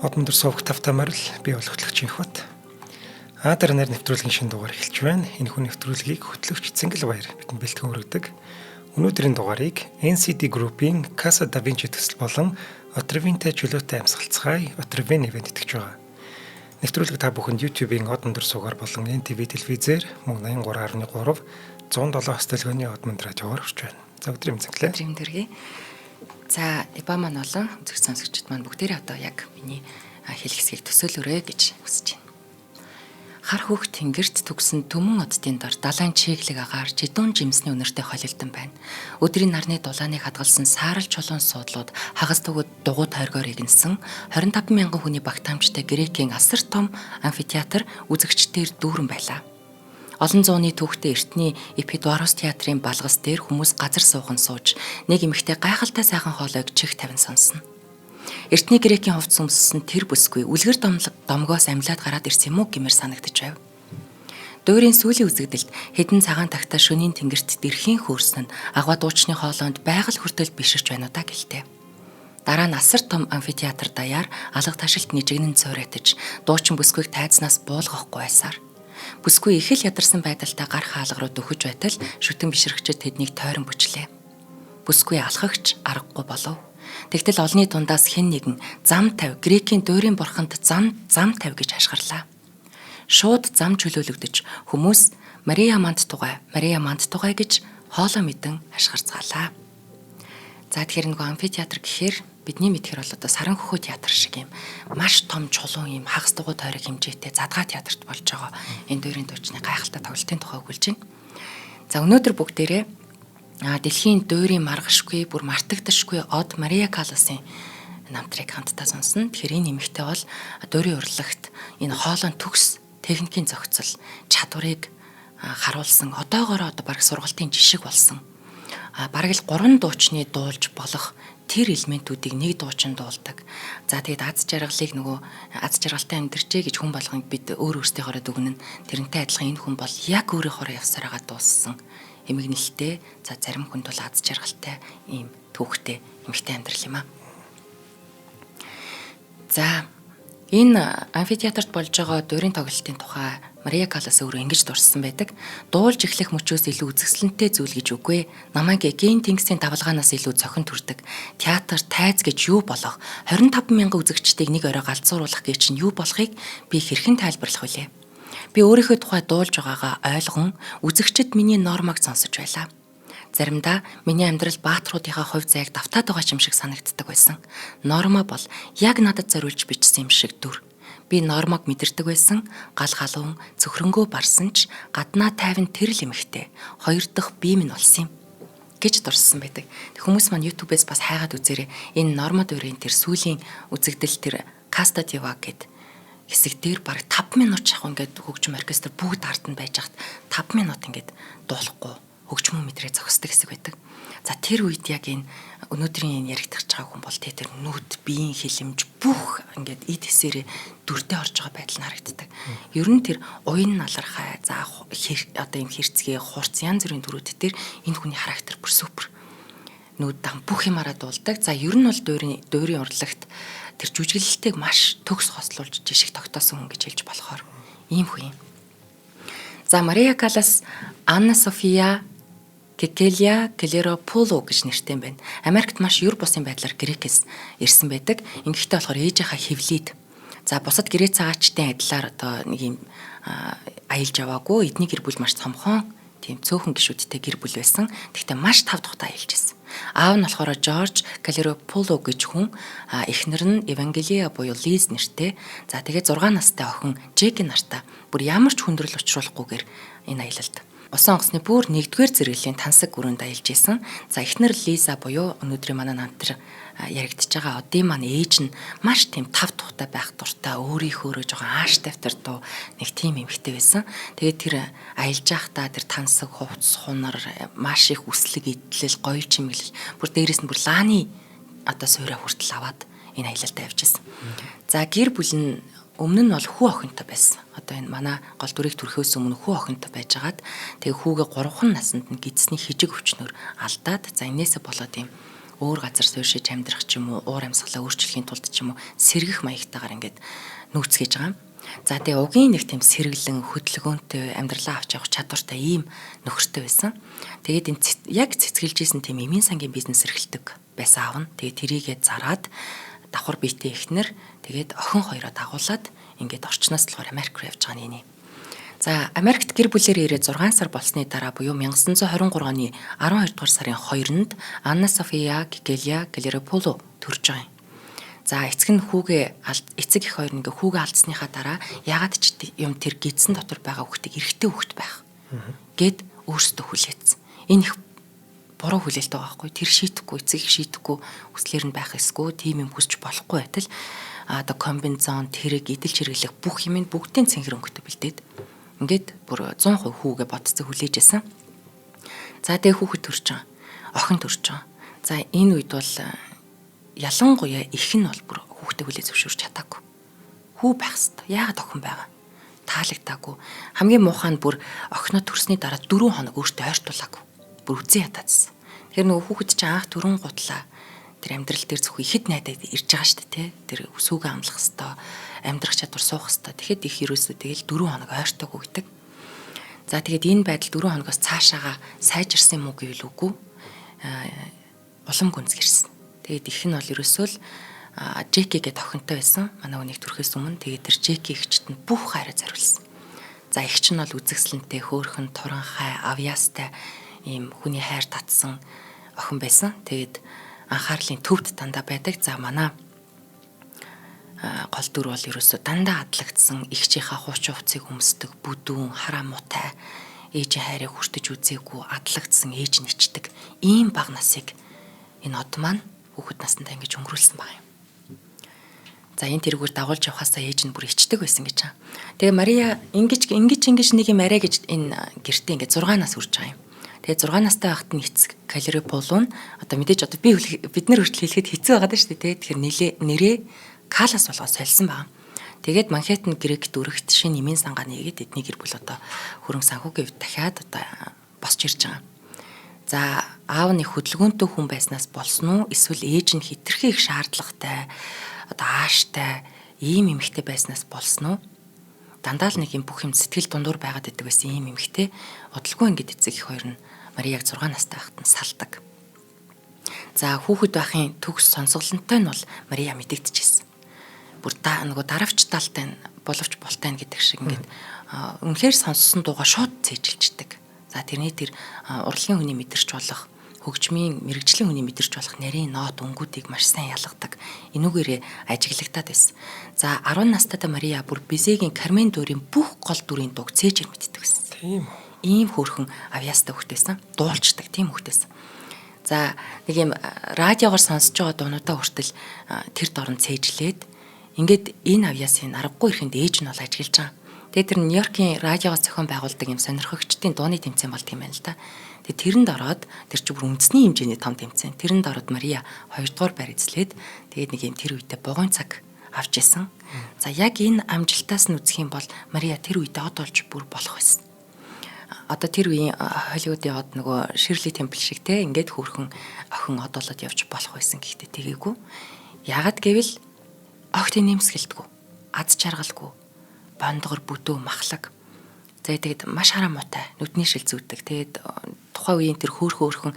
Одмондор сувг тавтай морил би бол хөтлөгч Инхбат. Адар нар нэвтрүүлгийн шинэ дугаар эхэлж байна. Энэ хүн нэвтрүүлгийг хөтлөгч Цэнгэл Баяр бидэнд бэлтгэн хүргэдэг. Өнөөдрийн дугаарыг NCD Group-ийн Casa Da Vinci төсөл болон Отревинтэй чөлөөтэй амьсгалцгаая Отревин ивент итгэж байгаа. Нэвтрүүлэг та бүхэнд YouTube-ийн Одмондор сувгаар болон NTV телевизээр мөн 83.3 107 хостелгооны Одмонд радиогоор хүрч байна. За өдрийн мэнд. Өдрийн төргий. За Эба маань болон үзэгч сонсогчид маань бүгдээрээ одоо яг миний хэлэх хэсгийг төсөөлөөрэй гэж хүсэж байна. Хар хөөх тэнгэрт түгсэн түмэн оддын дор далайн чиглэг агаар жидүүн жимсний үнэртэй холилдон байна. Өдрийн нарны дулааныг хадгалсан саарал чулуун суудлууд хагас дугуй тойргоор игэнсэн 25 мянган хүний багтаамжтай Грекийн асар том амфитеатр үзэгчдээр дүүрэн байлаа. Олон зууны түүхтэй эртний Эпидварус театрын балгас дээр хүмүүс газар суухан сууж нэг эмэгтэй гайхалтай сайхан хоолойг чих тавин сонсно. Эртний Грекийн хувцас өмссөн тэр бүсгүй үлгэр домгоос амьлаад гараад ирсэн юм уу гэмээр санагдаж байв. Дуурийн сүүлийн үзэгдэлд хэдэн цагаан тагтаа шөнийн тэнгэрт дэрхийн хөөрсөн нь агва дуучны хоолойнд байгаль хүртэл биширч байна удаа гэлтэй. Дараа нь асар том амфитеатр даяар алга ташилт нижигнэн цууриатаж дуучин бүсгүйг тайзнаас буулгахгүй байсаар. Бүсгүй их л ядарсан байдалтай гар хаалга руу дөхөж байтал шүтэн бишрэгчид тэднийг тойрон бүчлээ. Бүсгүй алхагч аргагүй болов. Тэгтэл олны дундаас хэн нэгэн зам тавь Грекийн дуурийн бурханд зам зам тавь гэж хашгирлаа. Шууд зам чөлөөлөгдөж хүмүүс Мария манд тугай, Мария манд тугай гэж хоолой мэдэн хашгирцгаалаа. За тэгэхээр нөгөө амфитеатр гэхээр бидний мэдхээр бол одоо саран хөхөө театр шиг юм маш том чулуун юм хагас дугуй тойрог хэмжээтэй задгаа театрт болж байгаа энэ дуурийн дуучны гайхалтай тоглолтын тухай өгүүлж байна. За өнөөдөр бүгдээрээ дэлхийн дуурийн маргашгүй бүр мартагдашгүй од Мария Калласын намтрыг хамтдаа сонсно. Тэгэхээр энэ эмэгтэй бол дуурийн урлагт энэ хоолойн төгс техникийн зохицол чадварыг харуулсан одоогоороо одоо бараг сургалтын жишг болсон. Бараг л 3 дуучны дуулж болох тэр элементүүдийг нэг дуучин дуулдаг. За тэгээд аз жаргалыг нөгөө аз жаргалтай амьдарчээ гэж хүн болгон бид өөр өөрсдийнхоороо дүгнэн. Тэрнтэй адилхан энэ хүн бол яг өөрийнхоороо явсараагаа дууссан эмгэнэлтэй. За зарим хүнд бол аз жаргалтай ийм түүхтэй эмэгтэй амьдрал юм аа. За энэ амфитеатрт болж байгаа дуурийн тоглолтын тухай Мария Каллас өөрөө ингэж дурссан байдаг. Дуулж эхлэх мөчөөс илүү үзэсгэлэнтэй зүйл гэж үгүй. Намайг Эгийн тэнгисийн давлгаанаас илүү цохин төрдөг. Театр тайз гэж юу болох 25 мянган үзэгчдийг нэг орой галзууруулах гэж чинь юу болохыг би хэрхэн тайлбарлах вүлээ? Би өөрийнхөө тухай дуулж байгаагаа ойлгон үзэгчид миний нормог сонсож байлаа. Заримдаа миний амьдрал баатруудынхаа хувь заяаг давтаад байгаа юм шиг санагддаг байсан. Норма бол яг надад зориулж бичсэн юм шиг дүр. Би нормог мэдэрдэг байсан. Гал халуун цөхрөнгөө барсан ч гаднаа тайван тэр л эмэгтэй. Хоёр дахь бие минь болсон юм гэж дурссан байдаг. Хүмүүс маань YouTube-ээс бас хайгаад үзээрэй. Энэ норма дүрийн тэр сүүлийн үзэгдэл тэр Каста Дива гэд хэсэг дээр бараг 5 минут шахуу ингээд хөгжим оркестр бүгд ард нь байж хат 5 минут ингээд дуулахгүй хөгжмөө мэдрээ зогсдог хэсэг байдаг. За тэр үед яг энэ өнөөдрийн энэ яригдах байгаа хүн бол тэр нүд, биеийн хилэмж бүх ингээд эд хэсээрээ дүрдээ орж байгаа байдал нь харагддаг. Ер нь тэр уян налархай, за одоо юм хэрцгээ, хурц янз бүрийн дүрүүд дээр энэ хүний характер бүр супер. Нүд дан бүх юмараа дуулдаг. За ер нь бол дуурийн урлагт тэр жүжиглэлтийг маш төгс хослуулж жишг тогтоосон хүн гэж хэлж болохоор ийм хүн юм. За Мария Каллас Анна София Кекелия Клеропулу гэж нэртэй юм байна. Америкт маш юр бусын байдлаар Грекээс ирсэн байдаг. Ингэхдээ болохоор ээжийнхаа хевлийд. За бусад грек цагаачдын адилаар одоо нэг юм аялж яваагүй. Эдний гэр бүл маш цомхон тийм цөөхөн гишүүдтэй гэр бүл байсан. Тэгтээ маш тав тухтай аялж байсан. Аав нь болохоор Жорж Калеропулу гэж хүн, эхнэр нь Евангелия буюу Лиз нэртэй. За тэгээд 6 настай охин Джеки нартай бүр ямар ч хүндрэл учруулахгүйгээр энэ аялалд Усан онгоцны бүр нэгдүгээр зэрэглэлийн тансаг гүрэнд аялж исэн. За эхнэр Лиза буюу өнөөдрийн манай намтар яригдж байгаа одын маань ээж нь маш тийм тав тухтай байх дуртай өөрийнхөөрөө жоохон ааш тавтар дуу нэг тийм эмэгтэй байсан. Тэгээд тэр аялж байхдаа тэр тансаг хувцас хунар маш их үслэг идэлэл гоё чимэглэл бүр дээрэс нь бүр лааны одоо суурь хүртэл аваад энэ аялалдаа явж исэн. За гэр бүл нь өмнө нь бол хүү охинтой байсан. Одоо энэ манай гол дүрийг төрхөөс өмнө хүү охинтой байжгаад тэгээ хүүгээ 3 наснд нь гидсний хижиг өвчнөр алдаад за энээсээ болоод юм өөр газар суурьшиж амьдрах ч юм уу, уур амьсгалаа өөрчлөхийн тулд ч юм уу сэргэх маягтайгаар ингээд нүүцгээж байгаа юм. За тэгээ угийн нэг тийм сэргэлэн хөдөлгөөнтэй амьдралаа авч явах чадвартай ийм нөхөртэй байсан. Тэгээд энэ яг цэцгэлж исэн тийм эмийн сангийн бизнес эрхэлдэг байсан аав нь. Тэгээд тэрийгэ зараад давхар биетэй эхнэр тэгээд охин хоёроо дагуулад ингээд орчноос болохоор Америк руу явж байгаа нэ. За Америкт гэр бүлээр ирээд 6 сар болсны дараа буюу 1923 оны 12 дугаар сарын 2-нд Анна София Гигелия Галерополо төрж байгаа юм. За эцэг нь хүүгээ эцэг их хоёр ингээ хүүгээ алдсныхаа дараа ягаад ч юм тэр гидсэн дотор байгаа хүүхдийг эрэгтэй хүүхд байх гэд өөрсдөө хүлээцсэн. Энэ их буруу хүлээлт байгаа байхгүй. Тэр шийдэхгүй, эцэг их шийдэхгүй, хүслээр нь байх эсгүй, тийм юм хүсч болохгүй байтал одоо комбинзон, тэрэг, идэлж хэрэглэх бүх юм нь бүгдийн цэнхэр өнгөтэй бэлдээд ингээд бүр 100% хүүгээ бодцоо хүлээж байсан. За тэгээ хүүхэд төрж байгаа. Охин төрж байгаа. За энэ үед бол ялангуяа их нь бол бүр хүүхдээ хүлээж зөвшөөрч чадаагүй. Хүү байх хэвээр. Яагаад охин байгаа? Таалагдаагүй. Хамгийн муухай нь бүр охиноо төрсний дараа 4 хоног өөртөө ойртуулаагүй. Бүр үзэн ятаадсан. Тэгэхээр нөгөө хүүхэд чинь анх төрөн гутлаа тэр амьдрал дээр зөвхөн ихэд найдаад ирж байгаа шүү дээ, тэ. Тэр сүгэ амлах хэвээр, амьдрах чадвар суух хэвээр. Тэгэхэд их ерөөсөө тэгэл 4 хоног ойртоогүй гэдэг. За тэгээд энэ байдал 4 хоногоос цаашаага сайжирсан юм уу гэвэл үгүй. Улам гүнзгэрсэн. Тэгээд их нь бол ерөөсөө л Джеки гэдэг охинтой байсан. Манай хүнийг төрөхөөс өмнө тэгээд тэр Джеки эгчт нь бүх хайраа зориулсан. За эгч нь бол үзэгсэлэнтэй, хөөрхөн, туранхай, авьяастай ийм хүний хайр татсан охин байсан. Тэгээд анхаарлын төвд дандаа байдаг. За манай гол дүр бол ерөөсөө дандаа адлагдсан эгчийнхаа хуучин хувцсыг өмсдөг, бүдүүн, хараа муутай, ээжийн хайрыг хүртэж үзээгүй, адлагдсан ээж нь ичдэг. Ийм баг насыг энэ од маань хүүхэд насандаа ингэж өнгөрүүлсэн байгаа юм. За энэ тэрүүгээр дагуулж явхаасаа ээж нь бүр ичдэг байсан гэж байгаа. Тэгээ Мария ингэж ингэж ингэж нэг юм арай гэж энэ гэртээ ингэ 6 нас хүрч байгаа юм. Тэгээ 6 настай байхад нь эцэг Калери Полун одоо мэдээж одоо би бид нар хүртэл хэлэхэд хэцүү байгаа даа шүү дээ. Тэгэхээр нилээ нэрээ Калас болгоо солисон байгаа. Тэгээд Манхэттен Грек дүрэгт шинэ эмийн сангаа нээгээд эдний гэр бүл одоо хөрөнгө санхүүгийн хувьд дахиад одоо босч ирж байгаа. За аав нь хөдөлгөөнтэй хүн байснаас болсон уу эсвэл ээж нь хитрхи их шаардлагатай одоо ааштай ийм эмэгтэй байснаас болсон уу? Дандаа л нэг юм бүх юм сэтгэл дундуур байгаад идэг байсан ийм эмэгтэй удалгүй ингээд эцэг их хоёр нь Марияг 6 настай байхад нь салдаг. За хүүхэд байхын төгс сонсголонтой нь бол Мария мэдэгдчихсэн. Бүр нөгөө даравч талтай боловч болтой гэдэг шиг ингээд үнэхээр сонссон дууга шууд цээжилждэг. За тэрний тэр урлагийн хүний мэдэрч болох хөгжмийн мэрэгжлийн хүний мэдэрч болох нарийн нот өнгүүдийг маш сайн ялгадаг. Энүүгээрээ ажиглагдаад байсан. За 10 настай Мария бүр Бизегийн Кармен дүрийн бүх гол дүрийн дууг цээжээр мэддэг байсан. Тийм үү. Ийм хөөрхөн авьяастай хүүхэд байсан. Дуулчдаг тийм хүүхэд байсан. За нэг юм радиогоор сонсож байгаа дуунуудаа хүртэл тэр дорн цээжлээд ингээд энэ авьяасын аргагүй ирэхэнд ээж нь бол ажиглаж байгаа. Тэгээд тэр Нью-Йоркийн радиогоос зохион байгуулдаг юм сонирхогчдын дууны тэмцээн болдго юм байна л да. Тэгээд тэрэнд ороод тэр чинь бүр үндэсний хэмжээний том тэмцээн. Тэрэнд ороод Мария 2 дугаар байр эзлээд тэгээд нэг юм тэр үедээ бугуйн цаг авч исэн. За яг энэ амжилтаас нь үзэх юм бол Мария тэр үедээ од болж бүр болох байсан. Одоо тэр үеийн Холливуудын од нөгөө Ширли Темпл шиг те ингээд хөөрхөн охин од болоод явж болох байсан. Гэхдээ тэгээгүй. Яагаад гэвэл огт нэмсгэлдэггүй. Аз жаргалгүй. Бондгор бүдүү махлаг. За тэгээд маш хараа муутай нүдний шил зүүдэг. Тэгээд тухайн үеийн тэр хөөрхөн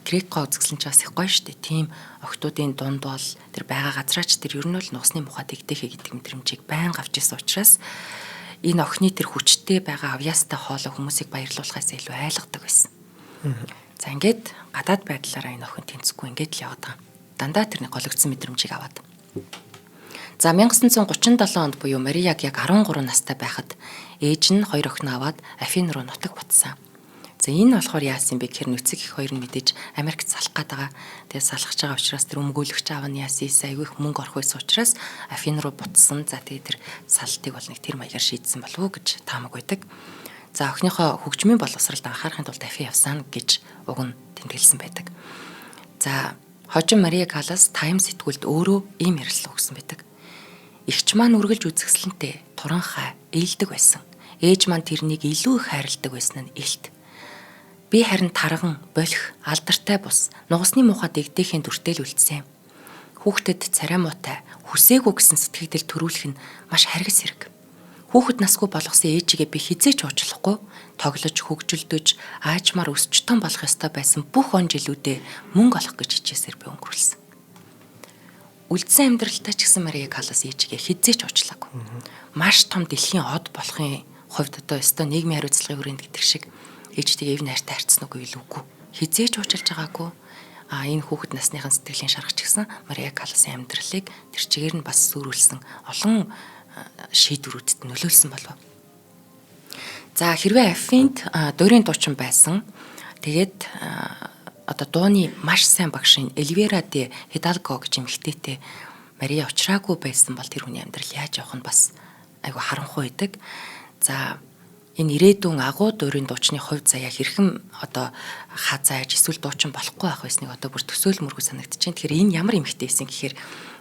грек гоо үзэсгэлэн ч бас их гоё штэ. Тийм охтуудын дунд бол тэр байгаа газраач тэр ер нь бол нуусны мухад игдэхэ гэдэг мэдрэмжийг байнга авч ирсэн учраас энэ охины тэр хүчтэй байгаа авьяастай хоолой хүмүүсийг баярлуулахаас илүү айлгадаг байсан. За ингээд гадаад байдлаараа энэ охин тэнцэхгүй ингээд л яваад байгаа. Дандаа тэрний гологдсон мэдрэмжийг аваад. За 1937 онд буюу Марияг яг 13 настай байхад ээж нь хоёр охин аваад Афин руу нутаг бутсан. За энэ болохоор яасан бэ гэхээр нүцэг их хоёр нь мэдээж Америкт салах гээд байгаа. Тэгээд салах гэж байгаа учраас тэр өмгөөлөгч аав нь яасан ийсэ айгүй их мөнгө орох байсан учраас Афин руу бутсан. За тэгээд тэр салтыг бол нэг тэр маягаар шийдсэн болов уу гэж таамаг байдаг. За охиныхоо хөгжмийн боловсролд анхаарахын тулд Афин явсан гэж уг нь тэмдэглэсэн байдаг. За хожим Мария Каллас Time сэтгүүлд өөрөө ийм ярилцлага өгсөн байдаг. Эгч маань үргэлж үзэсгэлэнтэй, туранхай, ээлдэг байсан. Ээж маань тэрнийг илүү их хайрладаг байсан нь илт. Би харин тарган, болох, алдартай бус, нугасны муухай дэгдээхийн дүртэл үлдсэн юм. Хүүхдэд царай муутай, хүсээгүй гэсэн сэтгэгдэл төрүүлэх нь маш харгас хэрэг. Хүүхэд насгүй болгосон ээжигээ би хизээч уучлахгүй, тоглож, хөгжилдөж, аажмаар өсч том болох ёстой байсан бүх он жилүүдээ мөнгө олох гэж хичээсээр би өнгөрүүлсэн. Үлдсэн амьдралтай ч гэсэн Мария Каллас ээжигээ хизээч уучлаагүй. Маш том дэлхийн од болохын хувьд одоо ёстой нийгмийн хариуцлагын хүрээнд гэдэг шиг ээжтэйгээ эв найртай харьцсан уу гэвэл үгүй. Хизээч уучлж байгаагүй. А энэ хүүхэд насныхан сэтгэлийн шаргач гэсэн Мария Калласын амьдралыг тэр чигээр нь бас сүрүүлсэн олон шийдвэрүүдэд нөлөөлсөн болов. За хэрвээ Афинд дуурийн дуучин байсан. Тэгээд одоо дууны маш сайн багшийн Эльвира де Хидалго гэж эмэгтэйтэй Мария уучраагүй байсан бол тэр хүний амьдрал яаж явах нь бас айгүй харанхуй байдаг. За энэ ирээдүйн агуу дуурийн дуучны хувь заяа хэрхэн одоо хазааж эсвэл дуучин болохгүй байх байсныг одоо бүр төсөөлмөргүй санагдчихээн. Тэгэхээр энэ ямар эмэгтэй байсан гэхээр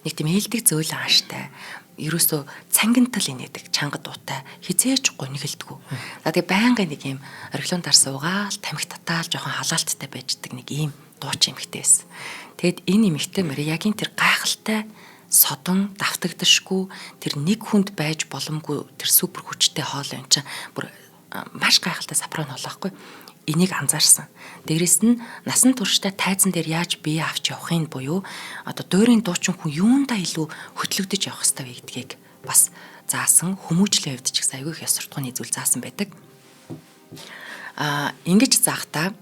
нэг тийм ээлдэг зөөлөн ааштай ерөөсөө цангинтал инээдэг чанга дуутай хизээж гунигэлдэггүй. За тэгээ байнгын нэг юм оргилуун дар суугаал тамхи татаал жоохон халаалттай байждаг нэг ийм дуучин эмэгтэй байсан. Тэгэд энэ эмэгтэй Мариягийн тэр гайхалтай содон давтагдашгүй тэр нэг хүнд байж боломгүй тэр супер хүчтэй хоол юм чинь бүр маш гайхалтай сапран хоолойхгүй энийг анзаарсан. Дээрэс нь насан туршдаа тайзан дээр яаж бие авч явахын буюу одоо дуурийн дуучин хүн юундаа илүү хөтлөгдөж явах ёстой вэ гэдгийг бас заасан. Хүмүүжлийн хувьд ч гэсэн аягүй их ёс суртахууны зүйл заасан байдаг. Ингэж заахтаа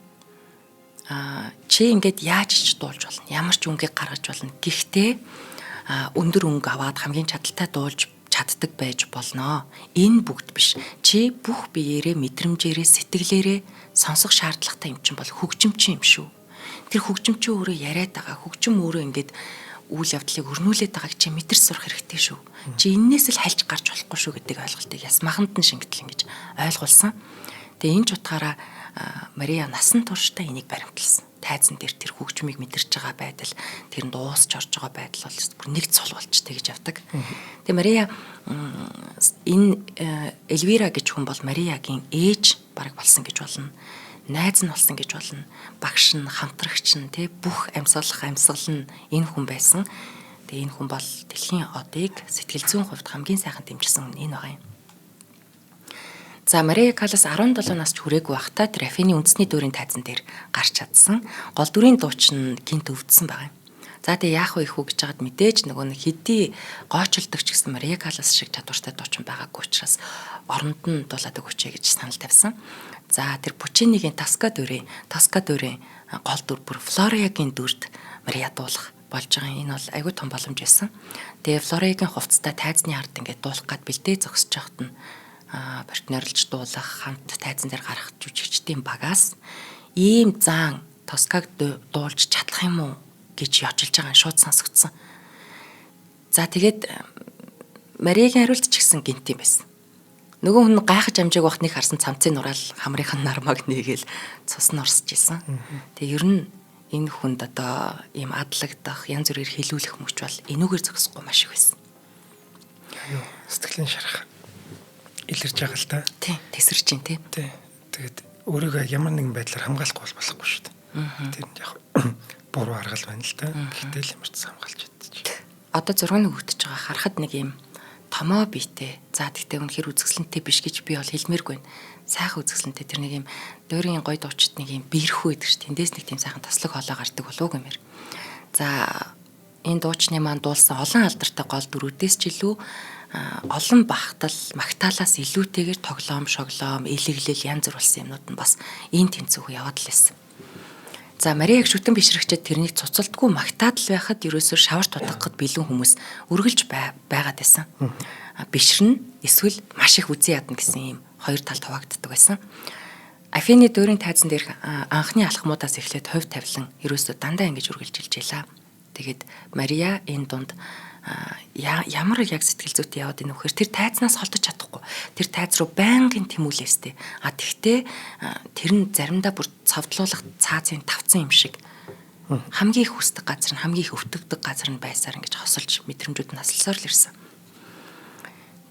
чи ингээд яаж ч дуулж болно. Ямар ч өнгийг гаргаж болно. Гэхдээ өндөр өнгө аваад хамгийн чадaltaй дуулж чаддаг байж болно. Энэ бүгд биш. Чи бүх биеэрээ, мэдрэмжээрээ, сэтгэлээрээ сонсох шаардлагатай юм чинь бол хөгжимчин юм шүү. Тэр хөгжимчин өөрөө яриад байгаа, хөгжим өөрөө ингээд үйл явдлыг өрнүүлээд байгааг чи мэдэрч сурах хэрэгтэй шүү. Чи эннээс л хальж гарч болохгүй шүү гэдэг ойлголтыг ясмаханд нь шингэтэл ингэж ойлгуулсан. Тэгээ энэ ч утгаараа Мария насан туршдаа энийг баримтлсан. Тайзан дээр тэр хөгжмийг мэдэрч байгаа байдал, тэр нь дуусч орж байгаа байдал бол бүр нэг цул болж тэгж явдаг. Тэгээ Мария энэ Эльвира гэж хүн бол Мариягийн ээж бараг болсон гэж болно. Найз нь болсон гэж болно. Багш нь, хамтрагч нь, тэ бүх амьсгалах амьсгал нь энэ хүн байсан. Тэгээ энэ хүн бол дэлхийн одыг сэтгэл зүйн хувьд хамгийн сайхан дэмжсэн хүн энэ байгаа юм. За Мария Каллас 17 насч хүрээгүй байхдаа тэр Афины үндэсний дүүрийн тайзан дээр гарч чадсан. Гол дүрийн дуучин гинт өвдсөн байгаа юм. За тэгээ яах вэ их үү гэж хагаад мэдээж нөгөө нэг хэдий гоочилдогч гэсэн Мария Каллас шиг чадвартай дуучин байгаагүй учраас оронд нь дуулаад өгөөч гэж санал тавьсан. За тэр Пучинигийн Тоска дүрийн гол дүр бүр Флориагийн дүрд Мария дуулах болж байгаа. Энэ бол айгүй том боломж байсан. Тэгээ Флориагийн хувцастай тайзны ард ингээд дуулах гад бэлдээ зогсож байхад нь партнерлж дуулах, хамт тайзан дээр гарах жүжигчдийн багаас ийм зан Тоскаг дуулж чадах юм уу гэж ёжилж байгаа нь шууд сонсогдсон. За тэгээд Мариягийн хариулт ч гэсэн гинт юм байсан. Нөгөө хүн гайхаж амжааг бах нэг харсан цамцын нураал хамрынх нь нармаг нэгээл цус нь орсож исэн. Тэгээ ер нь энэ хүнд одоо ийм адлагдах, янз бүрээр хилүүлэх мөч бол энүүгээр зогсохгүй маш их байсан. Аюу, сэтгэлийн шарах илэрч байгаа л та. Тий, тэсэрч чинь тий. Тий. Тэгээд өөрийгөө ямар нэгэн байдлаар хамгаалахгүй бол болохгүй шүү дээ. Тэр нь яг буруу арга л байна л та. Гэхдээ л ямар ч хамгаалж чадчих. Одоо зургийг өгдөж байгаа харахад нэг юм томоо биетэй. За тэгтээ үнэхэр үзэсгэлэнтэй биш гэж би бол хэлмээргүй байна. Сайхан үзэсгэлэнтэй тэр нэг юм дуурийн гой дуучид нэг юм бэрхүү гэдэг чинь тэндээс нэг тийм сайхан таслаг хоолой гардаг болов уу гэмээр. За энэ дуучны маань дуулсан олон алдартай гол дүрүүдээс ч илүү олон багтал магтаалаас илүүтэйгээр тоглоом, шоглоом, элэглэл янз бүр болсон юмнууд нь бас энэ тэнцвэрхүү яваад л байсан. За Марияг шүтэн бишрэгчэд тэрнийг цуцалдгүй магтаад л байхад ерөөсөө шавар тутгахад бэлэн хүмүүс үргэлж байгаад байсан. Бишрэн эсвэл маш их үзэн ядна гэсэн ийм хоёр талд хуваагддаг байсан. Афины дуурийн тайзан дээрх анхны алхмуудаас эхлээд хувь тавилан ерөөсөө дандаа ингэж үргэлжилж байлаа. Тэгээд Мария энэ дунд ямар яг сэтгэл зүйтэй яваад ийнө вэхээр тэр тайзнаас холдож чадахгүй. Тэр тайз руу байнгын тэмүүлээстэй. А тэгтээ тэр нь заримдаа бүр цовдлуулах цаазын тавцан юм шиг хамгийн их хүсдэг газар нь хамгийн их өвтгдөг газар нь байсаар ингэж хосолж мэдрэмжүүд нь асалсаар л ирсэн.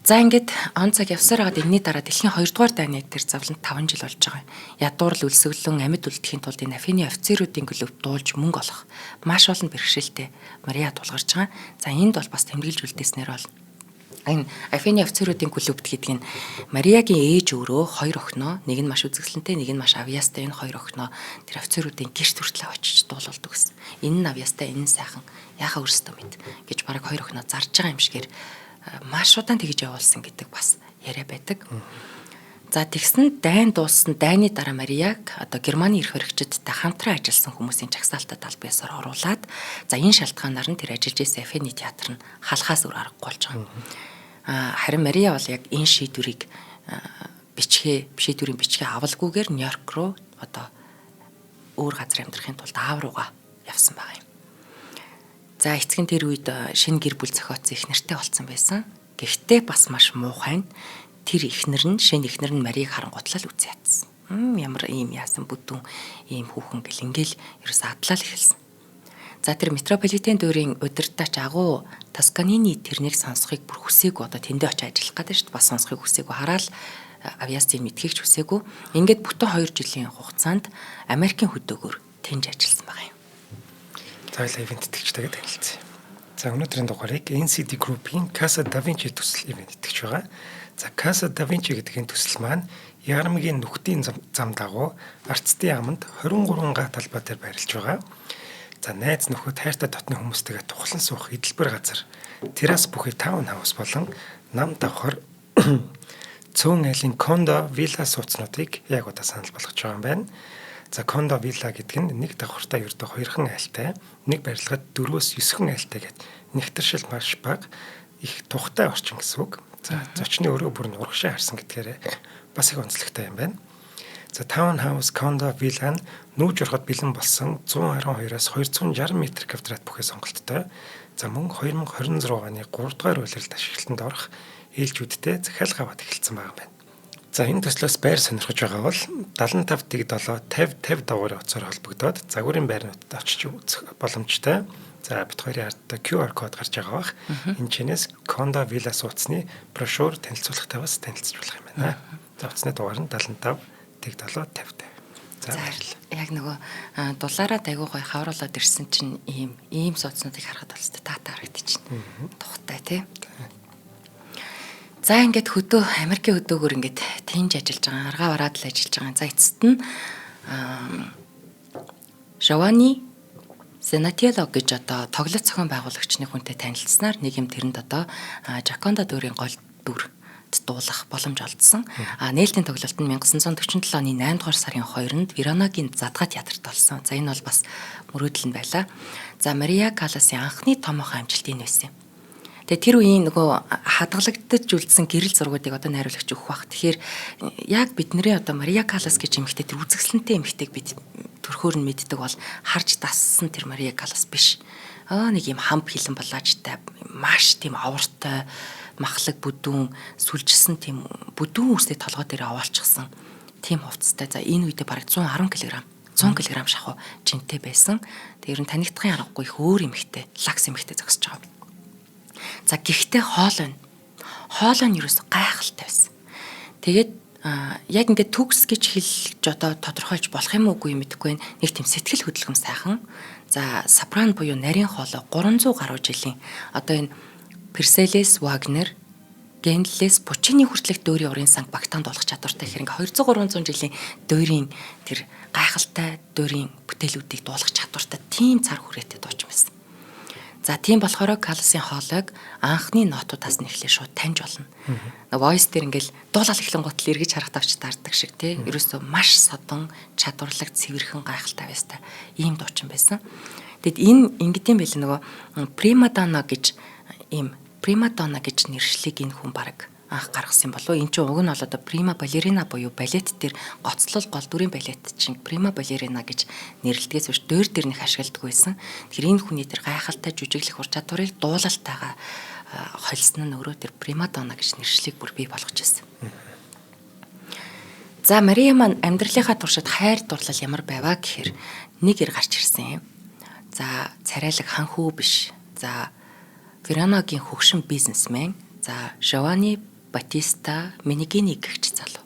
За ингээд он цаг явсаар байгаад энэний дараа дэлхийн 2 дугаар дайны тэр зовлонт 5 жил болж байгаа. Ядуурл өлсгөлөн амьд үлдэхийн тулд энэ Афины офицеруудын клуб дуулж мөнгө олох маш олон бэрхшээлтэй Мария тулгарч байгаа. За энд бол бас тэмдэглэж үлдээснээр бол энэ Афины офицеруудын клубт гэдэг нь Мариягийн ээж өөрөө хоёр охиноо, нэг нь маш үзэсгэлэнтэй, нэг нь маш авьяастай, энэ хоёр охиноо тэр офицеруудын гэрт хүртэл очиж дуулуулдаг гэсэн. Энэ нь авьяастай, энэ нь сайхан. Яхаа өөрсдөө мэд гэж бараг хоёр охиноо зарж байгаа юм шигээр маш удаан тэгж явуулсан гэдэг бас яриа байдаг. За тэгсэн дайн дууссан, дайны дараа Марияг одоо Германы эрх баригчидтай хамтран ажилласан хүмүүсийн жагсаалтад аль биесээр оруулаад, за энэ шалтгаанаар нь тэр ажиллаж байсан Афины театр нь халахаас өөр аргагүй болж байгаа. Харин Мария бол яг энэ шийдвэрийг шийдвэрийн бичгээ авалгүйгээр Нью-Йорк руу одоо өөр газар амьдрахын тулд аав руугаа явсан байгаа юм. За эцэг нь тэр үед шинэ гэр бүл зохиоцсон их нэртэй болсон байсан. Гэхдээ бас маш муухай нь тэр эхнэр нь, шинэ эхнэр нь Марийг харангуйтлал үзэн ятсан. Ямар ийм яасан бүдүүн ийм хүүхэн гэл ингээл ерөөсөө адлал эхэлсэн. За тэр Метрополитен дүүрийн удирдаач агуу Тосканини тэрнийг сонсохыг бүр хүсээгүй, одоо тэндээ очиж ажиллах гэдэг шүү дээ. Бас сонсохыг хүсээгүй, хараал авьяасыг мэдхийг ч хүсээгүй. Ингээд бүтэн 2 жилийн хугацаанд Америкийн хөдөөгөөр тэнж ажилласан байгаа юм. За ивээн тэтгэгчтэйгээ танилцъя. За өнөөдрийн дугаарыг NCD Group-ийн Casa Da Vinci төсөл ивээн тэтгэж байгаа. За Casa Da Vinci гэдэг энэ төсөл маань Ярмгийн нүхтийн зам дагуу Арцдын аманд 23 га талбай дээр байрлаж байгаа. За найз нөхөд, хайртай дотны хүмүүстэйгээ тухлан суух эдэлбэр газар, террас бүхий таун хаус болон нам давхар цөөн айлын кондо, вилла сууцнуудыг яг одоо санал болгож байгаа юм байна. За кондо, вилла гэдэг нь нэг давхартай ердөө хоёрхан айлтай, нэг барилгад 4-9 айлтай гэдэг нэгтэршил маш бага их тухтай орчин гэсэн үг. За зочны өрөө бүр нь урагшаа харсан гэдгээрээ бас их онцлогтой юм байна. За таун хаус, кондо, вилла нь нүүж ороход бэлэн болсон 112-оос 260 м квадрат бүхий сонголттой. За мөн 2026 оны 3 дугаар улиралд ашиглалтанд орох ээлжүүдтэй захиалга аваад эхэлсэн байгаа юм байна. За энэ төслөөс байр сонирхож байгаа бол 75 тэг 7 50 50 дугуйрын утсаар холбогдоод загварын байрнуудад очиж үзэх боломжтой. За бит хоёрын ард QR код гарч байгаа бах. Энэ чинээс кондо, вилла сууцны брошюр танилцуулгатай бас танилцж болох юм байна. За утасны дугаар нь 75 тэг 7 50 50. За баярлалаа. Яг нөгөө дулаараа айгуу гоё хавруулаад ирсэн чинь ийм сууцнуудыг харахад бол таатай харагдчихна. Тухтай тий. За ингээд хөдөө Америкийн хөдөөгөр ингээд тэнж ажиллаж байгаа, аргаа бараад л ажиллаж байгаа. За эцэст нь Жовани Зенателло гэж одоо тоглолт зохион байгуулагчны хүнтэй танилцсанаар нэг юм тэрэнд одоо Жаконда дүүрийн гол дүр дуулах боломж олдсон. Нээлтийн тоглолт нь 1947 оны 8 дугаар сарын 2-нд Веронагийн Задгаа театрт болсон. За энэ бол бас мөрөөдөл нь байлаа. За Мария Калласын анхны томоохон амжилт энэ байсан юм. Тэгээ тэр үеийн нөгөө хадгалагдаж үлдсэн гэрэл зургуудыг одоо найруулагч өгөх бах. Тэгэхээр яг бидний одоо Мария Каллас гэж эмэгтэй, тэр үзэсгэлэнтэй эмэгтэйг бид төрхөөр нь мэддэг бол харж дассан тэр Мария Каллас биш. Нэг юм хамп хилэн балаажтай, маш тийм овортой, махлаг бүдүүн, сүлжилсэн тийм бүдүүн үстэй толгой дээр овоолчихсан тийм хувцастай. За энэ үедээ бараг 110 кг 100 кг шахуу жинтэй байсан. Тэр нь танигдахын аргагүй их өөр эмэгтэй, лакс эмэгтэй зогсож байгаа. За гэхдээ хоолой нь. Хоолой нь ерөөсө гайхалтай байсан. Тэгээд яг ингээд төгс гэж хэлж одоо тодорхойлж болох юм уугүй мэдэхгүй байна. Нэг тийм сэтгэл хөдлөм сайхан. За сопрано буюу нарийн хоолой 300 гаруй жилийн одоо энэ Перселес, Вагнер, Гендлес, Пучини хүртэлх дөөрийн урын санг багтаанд болох чадвартай гэхээр ингээ 200 300 жилийн дөөрийн тэр гайхалтай дөөрийн бүтээлүүдийг дуулах чадвартай тийм цар хүрээтэй дуучин байсан. За тийм болохоор Калласын хоолойг анхны нотуудаас нь эхлээ шууд таньж болно. Voice дээр ингээл дуулал эхлэн гутал эргэж харах тавч таардаг шиг тий. Ерөөсөө маш содон, чадварлаг, цэвэрхэн гайхалтай байстай ийм дуучин байсан. Тэгэд энэ ингэдэм байл нөгөө примадонна гэж ийм примадонна гэж нэршлиг энэ хүн баг анх гаргасан болов. Энэ чинь уг нь бол одоо прима балерина буюу балет дээр гоцлол гол дүрийн балет чинь прима балерина гэж нэрлэдгээс биш дөөр дээр них ашигладаг байсан. Тэгэхээр энэ хүний тэр гайхалтай жүжиглэх ур чадварыг дуулалтайгаа холсон нь өөрөө тэр примадонна гэж нэршлиг бүр бий болгож ирсэн. За Мария маань амьдралынхаа туршид хайр дурлал ямар байваа гэхээр нэг эр гарч ирсэн юм. За царайлаг ханхүү биш. За Веронагийн хөгшин бизнесмен. За Жовани Батиста Менегини гэгч залуу.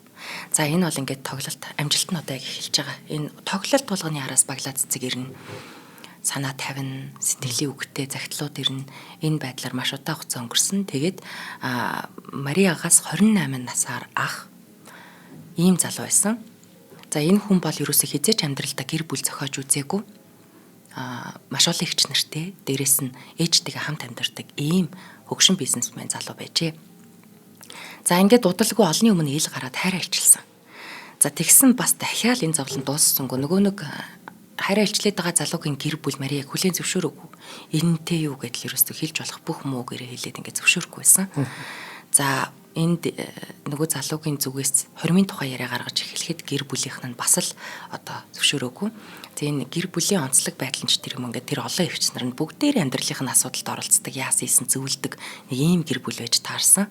За энэ бол ингээд тоглолт амжилт нь одоо яг эхэлж байгаа. Энэ тоглолт болгоны араас баглаа цэцэг ирнэ. Санаа тавина, сэтгэлийн үгтэй загтлууд ирнэ. Энэ байдлаар маш удаан хугацаа өнгөрсөн. Тэгээд Мариагаас 28 насаар ах ийм залуу байсан. За энэ хүн бол ерөөсөө хэзээ ч амьдралдаа гэр бүл зохиож үзээгүй. Маш олон эгч нартэй, дээрэс нь ээжтэйгээ хамт амьдардаг ийм хөгшин бизнесмен залуу байжээ. За ингээд удалгүй олонний өмнө ил гараад хайраа илчилсэн. За тэгсэн бас дахиад энэ зовлон дууссангүй. Нөгөө нэг хайраа илчлээд байгаа залуугийн гэр бүл Марияг хүлээн зөвшөөрөөгүй. Энэнтэй юу гэдэл ерөөсөө хэлж болох бүх муу гэрээ хэлээд ингээд зөвшөөрөхгүй байсан. За энд нөгөө залуугийн зүгээс хормын тухай яриа гаргаж эхлэхэд гэр бүлийнх нь бас л одоо зөвшөөрөөгүй. За энэ гэр бүлийн онцлог байдал нь ч тэр юм ингээд тэр олон эгч нар нь бүгдээр амьдралынх нь асуудалд оролцдог, яасан ийсэн зөвлөдөг нэг ийм гэр бүл байж таарсан.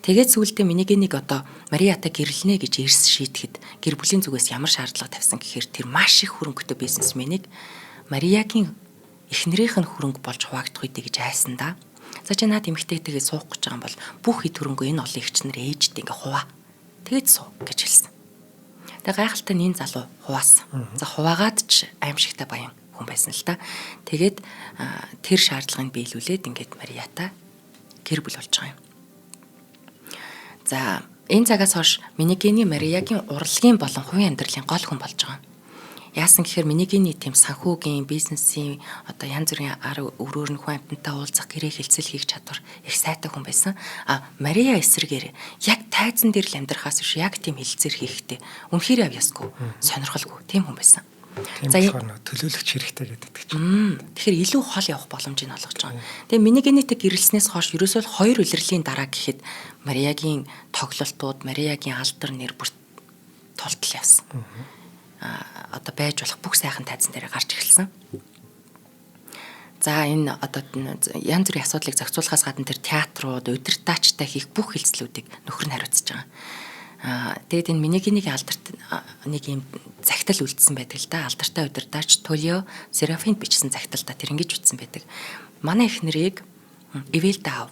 Тэгээд сүүлдээ Менегинийг одоо Мариатай гэрлэнэ гэж эрс шийдэхэд гэр бүлийн зүгээс ямар шаардлага тавьсан гэхээр тэр маш их хөрөнгөтэй бизнесменийг Мариагийн эхнэрийнх нь хөрөнгө болж хуваагдах үедээ гэж айсан да. За чи наад эмэгтэйтэйгээ суух гэж байгаа юм бол бүх хэд хөрөнгөө энэ олон эгч нар ээжтэй ингээ хуваа. Тэгээд суу гэж хэлсэн. Тэгээ гайхалтай нь энэ залуу хуваасан. За хуваагаад ч аимшигтай баян хүн байсан л да. Тэгээд тэр шаардлагыг биелүүлээд ингээд Мариатай гэр бүл болж байгаа юм. За энэ цагаас хойш Менегини Мариагийн урлагийн болон хувийн амьдралын гол хүн болж байгаа юм. Яасан гэхээр Менегини тийм санхүүгийн, бизнесийн одоо янз бүрийн ар өрөөр нь хүн амьтантай уулзах, гэрээ хэлцэл хийх чадвар их сайтай хүн байсан. А Мария эсрэгээр яг тайзан дээр л амьдрахаас биш яг тийм хэлцээр хийхдээ үнэхээр авьяасгүй, сонирхолгүй тийм хүн байсан. За төлөөлөгч хэрэгтэй гэдэг чинь. Тэгэхээр илүү хол явах боломжийг олгож байгаа. Тэгээ Менегинитэй гэрэлснээс хойш ерөөсөө л хоёр улирлын дараа гэхэд Мариягийн тоглолтууд, Мариягийн алдар нэр бүр тултал явсан. Одоо байж болох бүх сайхан тайзан дээр гарч эхэлсэн. За энэ одоо янз бүрийн асуудлыг зохицуулахаас гадна тэр театрууд, удирдаачтай хийх бүх хэлцлүүдийг нөхөр нь хариуцж байгаа. Тэгээд энэ Менегинийг алдарт нэг юм захидал үлдсэн байдаг л да. Алдартай удирдаач Тулио Серафинд бичсэн захидалда тэр ингэж бичсэн байдаг. Манай эхнэрийг Ивэлдэ ав.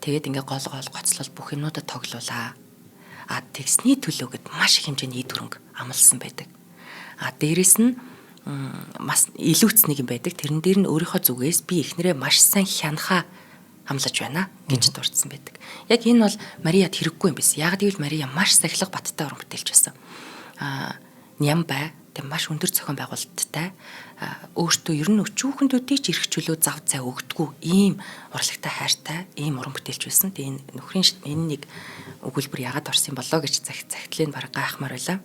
Тэгээд ингээ гол гол гоцлол бүх юмнуудад тоглуулаа. А тэгсний төлөөгд маш их хэмжээний эд хөрөнгө амласан байдаг. А дээрэс нь бас илүүц нэг юм байдаг. Тэрэн дээр нь өөрийнхөө зүгээс би эхнэрээ маш сайн хянахаа амлаж байна гэж дурдсан байдаг. Яг энэ бол Мариад хэрэггүй юм биш. Яг гэвэл Мария маш сахилга баттай уран бүтээлч байсан. Ням бай, тэг маш өндөр зохион байгуулалттай, өөртөө ер нь өчүүхэн төдий ч эрх чөлөө зав зай өгдөггүй ийм урлагтай хайртай, ийм уран бүтээлч байсан. Тэгээ энэ нөхрийн энэ нэг өгүүлбэр яагаад орсон юм болоо гэж захидлыг баг гайхмаар байлаа.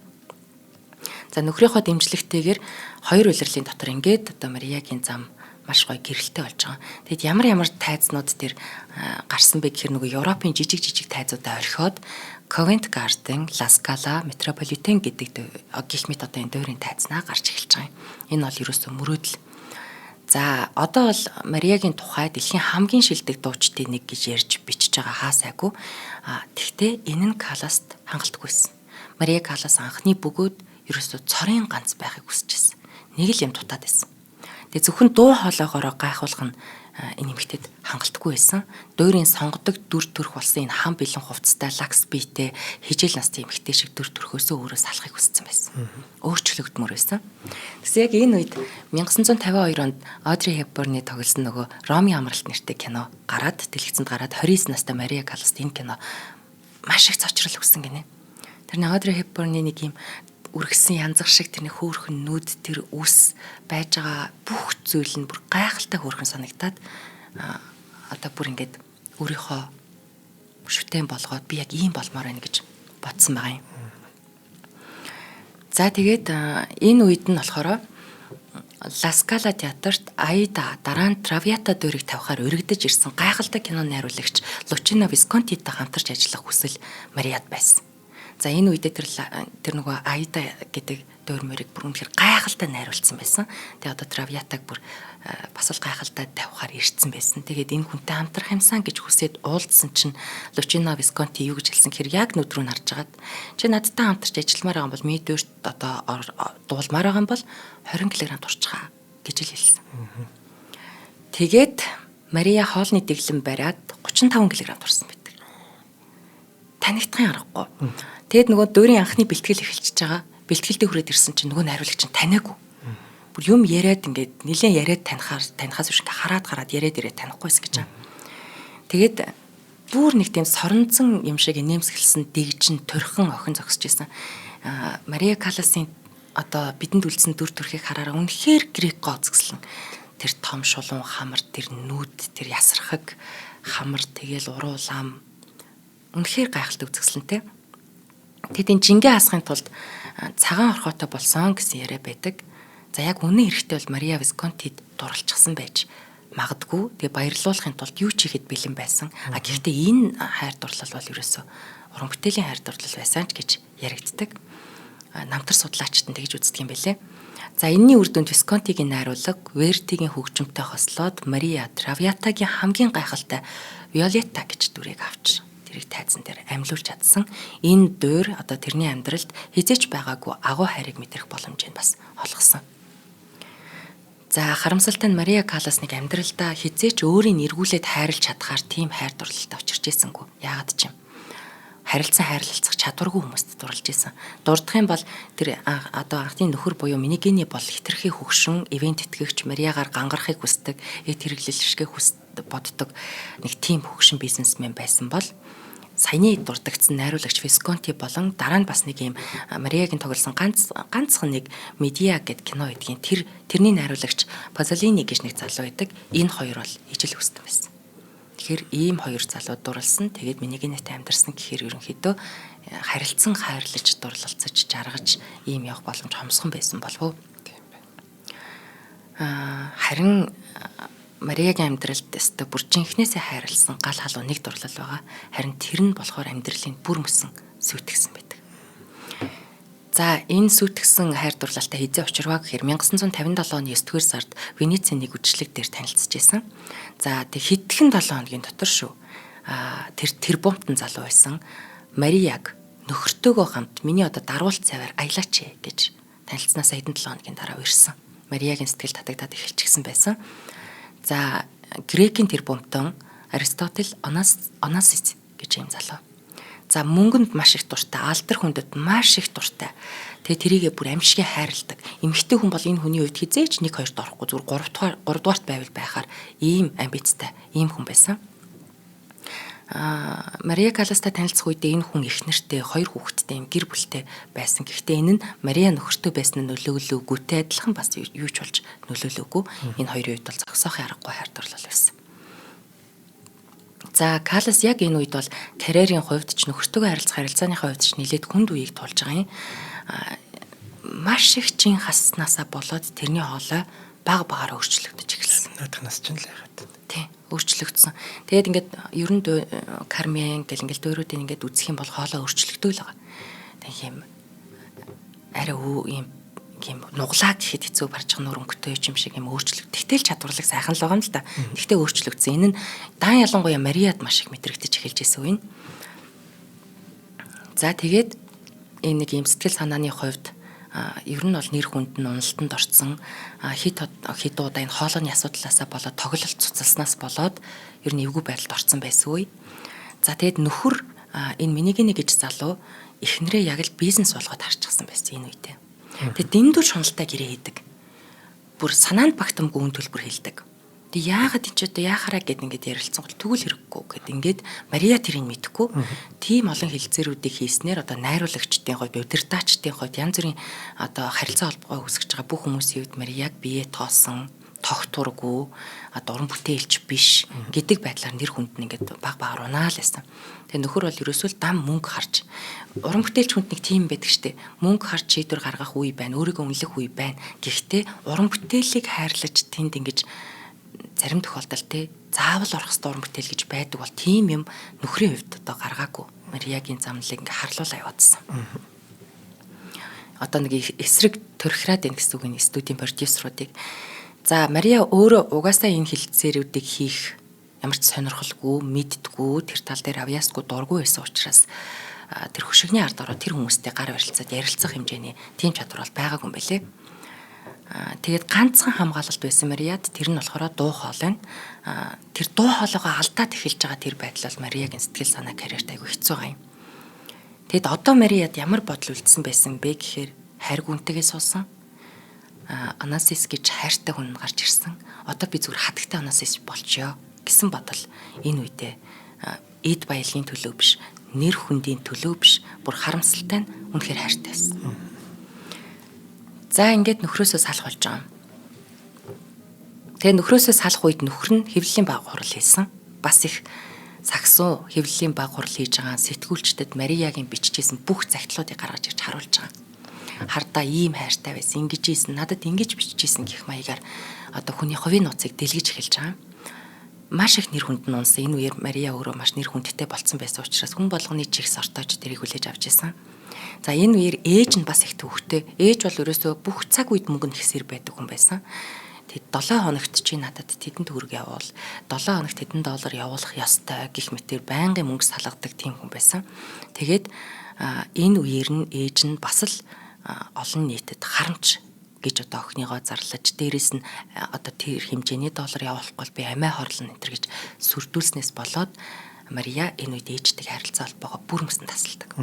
За нөхрийнхөө дэмжлэгтэйгээр хоёр улирлын дотор ингээд одоо Мариягийн зам маш гоё гэрэлтэй болж байгаа. Тэгэд ямар ямар тайзнууд тэр гарсан бэ гэхээр нөгөө Европын жижиг жижиг тайзуудаа орхиод Covent Garden, La Scala, Metropolitan гэдэг гих мэт одоо энэ дойрын тайзнаа гарч эхэлж байгаа юм. Энэ бол ерөөсөө мөрөөдөл. За одоо бол Мариягийн тухай дэлхийн хамгийн шилдэг дуучдын нэг гэж ярьж бичиж байгаа хаасайгүй. Тэгтээ энэ нь Каласт хангалтгүй байсан. Мария Калас анхны бөгөөд ерөөсөө цорын ганц байхыг хүсэж байсан. Нэг л юм дутаад байсан. Тэгээ зөвхөн дуу хоолойгоороо гайхуулах нь энэ эмэгтэйд хангалтгүй байсан. Дуурийн сонгодог дүр төрх болсон энэ хам бэлэн хувцастай лакс биетэй хижээл насны эмэгтэй шиг дүр төрхөөсөө өөрөө салахыг хүссэн байсан. Өөрчлөгдмөр байсан. Тэгсэн яг энэ үед 1952 онд Одри Хепберний тоглосон нөгөө Ромын амралт нэртэй кино гараад дэлгэцэнд гараад 29 настай Мария Калласт энэ кино маш их цочрол өгсөн гинэ. Тэр нэг Одри Хепберний нэг юм үргэсэн янзах шиг тэрний хөөрхөн нүд тэр үс байж байгаа бүх зүйл нь бүр гайхалтай хөөрхөн санагдаад одоо бүр ингээд өөрийнхөө шүтэн болгоод би яг ийм болмоор байна гэж бодсон байгаа юм. За тэгээд энэ үед нь болохоор Ла Скала театрт Аида дараа нь Травиата дөрийг тавихаар өргөдөж ирсэн гайхалтай кино найруулагч Лучино Висконтитай хамтарч ажиллах хүсэл Мариад байсан. За энэ үедээ тэр нөгөө Аида гэдэг дуур мөрийг бүр үнэхээр гайхалтай найруулсан байсан. Тэгээ одоо Травиатаг бүр бас л гайхалтай тавихаар ирсэн байсан. Тэгээд энэ хүнтэй хамтрах юмсан гэж хүсээд уулзсан чинь Лучино Висконти юу гэж хэлсэн гэхээр яг нүд рүү нь харж агаад чи надтай хамтарч ажилламаар байгаа юм бол миний дуурт одоо дуулмаар байгаа юм бол 20 кг турчгаа гэж л хэлсэн. Тэгээд Мария хоолны дэглэм бариад 35 кг турсан байдаг. Танигдахын аргагүй. Тэгэд нөгөө дөрийн анхны бэлтгэл эхэлчихэж байгаа. Бэлтгэлдээ хүрээд ирсэн чинь нөгөө найруулагч чинь таниагүй. Бүр юм яриад ингээд нилээн яриад танихаас биш ингээд хараад гараад яриад ирээд танихгүйсэн гэж байгаа. Тэгээд бүр нэг тийм соронзон юм шиг инээмсэглсэн дэгжин турхан охин зогсож исэн. Мария Калласын одоо бидэнд үлдсэн дүр төрхийг хараараа үнэхээр грек гоо үзэсгэлэн. Тэр том шулуун хамар, тэр нүд, тэр ясархаг хамар, тэгэл уруу лам үнэхээр гайхалтай үзэсгэлэнтэй. Тэгэд энэ жингээ хасахын тулд цагаан орхойтой болсон гэсэн яриа байдаг. За яг үнэн хэрэгтээ бол Мария Висконтид дурлалчихсан байж магадгүй. Тэгээ баярлуулахын тулд юу ч хийхэд бэлэн байсан. А гэхдээ энэ хайр дурлал бол ерөөсөө уран бүтээлийн хайр дурлал байсан ч гэж яригддаг. Намтар судлаачид нь тэгж үздэг юм байлээ. За энэний үр дүнд Висконтигийн найруулга Вертигийн хөгжимтэй хослоод Мария Травиатагийн хамгийн гайхалтай Виолетта гэж дүрийг авч тэрийг тайзан дээр амьлуулж чадсан. Энэ дуур одоо тэрний амьдралд хизээч байгаагүй агуу хайрыг мэдрэх боломжийг бас олгосон. За харамсалтай нь Мария Каллас нэг амьдралдаа хизээч өөрийг эргүүлээд хайрлж чадхаар тийм хайр дурлалтай учирч ийсэнгүү. Яагаад ч юм харилцан хайрлалцах чадваргүй хүмүүст дурлж исэн. Дурдах юм бол тэр одоо анхны нөхөр буюу Минигений бол хитрхи хөгшин, ивент итгэгч Мариягаар гангарахыг хүсдэг, эд хэрэглэл шигэ боддог нэг тийм хөгшин бизнесмен байсан бол саяны дурддагдсан найруулагч Висконти болон дараа нь бас нэг юм Мариягийн тоглосон ганцхан нэг Медиа гэд кино гэдгийн тэрний найруулагч Пазолини гэж нэг залуу байдаг. Энэ хоёр бол ижил хүсдэг байсан. Тэгэхээр ийм хоёр залуу дурлсан. Тэгээд Минигенэтэй амьдарсан гэхээр ерөнхийдөө харилцан хайрлаж, дурлалцаж, жаргаж ийм явах боломж хомсхон байсан болов уу? Тийм байна. Харин Мариягийн амьдралд өстө бүр жинхнээсээ хайрлсан гал халуун нэг дурлал байгаа. Харин тэр нь болохоор амьдралын бүр мөсөн сүйтгэсэн байдаг. За энэ сүйтгэсэн хайр дурлалтай хэзээ учирваа гэхээр 1957 оны 9-р сард Венецийн нэг үдшилэг дээр танилцж байсан. За тэг хэдхэн 7 хоногийн дотор шүү. Тэр тэрбумтан залуу байсан. Марияг нөхөртөөгөө хамт миний одоо даруулт цаваар аялаач гэж танилцсанаас хэдэн 7 хоногийн дараа ирсэн. Мариягийн сэтгэл татагдаад эхэлчихсэн байсан. За грекийн тэрбумтан Аристотель Онасис гэж юм залуу. За мөнгөнд маш их дуртай, алдар хүндэд маш их дуртай. Тэгээ тэрийгэ бүр амьшиг хайрладаг. Эмэгтэй хүн бол энэ хүний хувьд хизээч 1 2-т орохгүй зүгээр 3 дугаарт байвал байхаар ийм амбицтай, ийм хүн байсан. Мария Калластай танилцах үедээ энэ хүн их нэртэй, 2 хүүхэдтэй юм гэр бүлтэй байсан. Гэхдээ энэ нь Мария нөхөртөө байсан нь нөлөөлөөгүй, адилхан бас юу ч болж нөлөөлөөгүй. Энэ хоёрын үед бол зогсоохын аргагүй хайр дурлал байсан. За Каллас яг энэ үед бол карьерийн хувьд ч нөхөртөөгөө харилцах харилцааныхаа хувьд ч нэлээд хүнд үеийг туулж байгаа юм. Маш их чин хаснаасаа болоод тэрний хоолой баг багаар өөрчлөгдөж эхэлсэн. Наадхнаас ч л яхад. Тийм, өөрчлөгдсөн. Тэгээд ингээд ер нь Кармен гэл ингээд дөөрүүдийг ингээд үзэх юм бол хоолой өөрчлөгдөв л байгаа. Тэг юм арай өө юм нуглаа гэхэд хэцүү баржих нур өнгөтэй юм шиг юм өөрчлөгд. Тэгтэл чадварлаг сайхан л байгаа юм л да. Тэгтээ өөрчлөгдсөн. Энэ нь даан ялангуяа Мариад маш их мэдрэгдэж эхэлж исэн үе. За тэгээд энэ нэг юм сэтгэл санааны хувьд ер нь бол нэр хүнд нь уналтанд орцсон, хит хит удаа энэ хоолойны асуудлаасаа болоод тоглолт цуцалснаас болоод ер нь эвгүй байдалд орцсон байсан үе. За тэгээд нөхөр энэ Минигений гэж залуу эхнэрээ яг л бизнес болгоод харчихсан байсан энэ үедээ. Тэгээд дэндүү шуналтай гэрээ хийдэг. Бүр санаанд багтамгүй үн төлбөр хэлдэг. Тэг яагаад энэ ч одоо яахараа гэд ингээд ярилцсан гол тэгвэл хэрэггүй гэд ингээд Мария тэрийг мэдэхгүй. Тийм олон хэлцээрүүдийг хийснээр одоо найруулагчдын хувьд, удирдаачдын хувьд янз бүрийн одоо харилцаа холбоогоо үүсгэж байгаа бүх хүмүүсийн хувьд Марияг бие тоосон, тогтургүй, одоо уран бүтээлч биш гэдэг байдлаар нэр хүнд нь ингээд баг багаар унаал байсан. Тэгээ нөхөр бол ерөөсөө л дам мөнгө харж, уран бүтээлч хүнд нэг тийм байдаг штэ. Мөнгө харж шийдвэр гаргах үе байна, өөрийгөө үнэлэх үе байна. Гэхдээ уран бүтээлийг хайрлаж тэнд ингэж зарим тохиолдолд те заавал орох ёстой уран бүтээл гэж байдаг бол тийм юм нөхрийн хувьд одоо гаргаагүй. Мариягийн замналыг ингээ харлуулаа яваадсан. Одоо нэг эсрэг төрхраад байна гэсэн үг энэ студийн продюсеруудыг. За Мария өөрөө угаасаа энэ хэлцээрүүдийг хийх ямар ч сонирхолгүй, мэддэггүй, тэр тал дээр авьяасгүй, дургүй байсан учраас тэр хөшигний ард ороод тэр хүмүүстэй гар барилцаад ярилцах хэмжээний тийм чадвар бол байгаагүй юм байлээ. Тэгээд ганцхан хамгаалалт байсан Мариад, тэр нь болохоор дуу хоолой. Тэр дуу хоолойгоо алдаад эхэлж байгаа тэр байдал бол Мариягийн сэтгэл санаа карьерт айгүй хэцүү байгаа юм. Тэгэд одоо Марияд ямар бодол үлдсэн байсан бэ гэхээр хайр гүнтэйгээ суусан. Онасис гэж хайртай хүн гарч ирсэн. Одоо би зүгээр хатагтай Онасис болчихё гэсэн бодол энэ үедээ эд баялагын төлөө биш, нэр хүндийн төлөө биш, бүр харамсалтай нь үнэхээр хайртай байсан. За ингээд нөхрөөсөө салах болж байгаа юм. Тэгээ нөхрөөсөө салах үед нөхөр нь хэвлэлийн баг хурал хийсэн. Бас их сагсуу хэвлэлийн баг хурал хийж байгаа сэтгүүлчдэд Мариягийн биччихсэн бүх захидлуудыг гаргаж ирж харуулж байгаа. Хардаа ийм хайртай байсан, ингэж ийсэн, надад ингэж биччихсэн гэх маягаар одоо хүний хувийн нууцыг дэлгэж эхэлж байгаа. Маш их нэр хүнд нь унсан. Энэ үеэр Мария өөрөө маш нэр хүндтэй болцсон байсан учраас хүн болгоны чих сортоож тэрийг хүлээж авч ирсэн. За энэ үеэр ээж нь бас их төвхтэй. Ээж бол ерөөсөө бүх цаг үед мөнгө нь хэсэр байдаг хүн байсан. Тэд 7 хоногт чи надад тэдэн төгрөг явуул, 7 хоногт тэдэн доллар явуулах ёстой гэх мэтэр байнгын мөнгө салгадаг тийм хүн байсан. Тэгээд энэ үеэр нь ээж нь бас л олон нийтэд харамч гэж одоо охиныгоо зарлаж, дээрэс нь одоо тэр хэмжээний доллар явуулахгүй бол би амиа хорлоно энэ төр гэж сүрдүүлснээс болоод Мария энэ үед ээжтэйг харилцаа холбоогоо бүр мөсөн тасалдаг.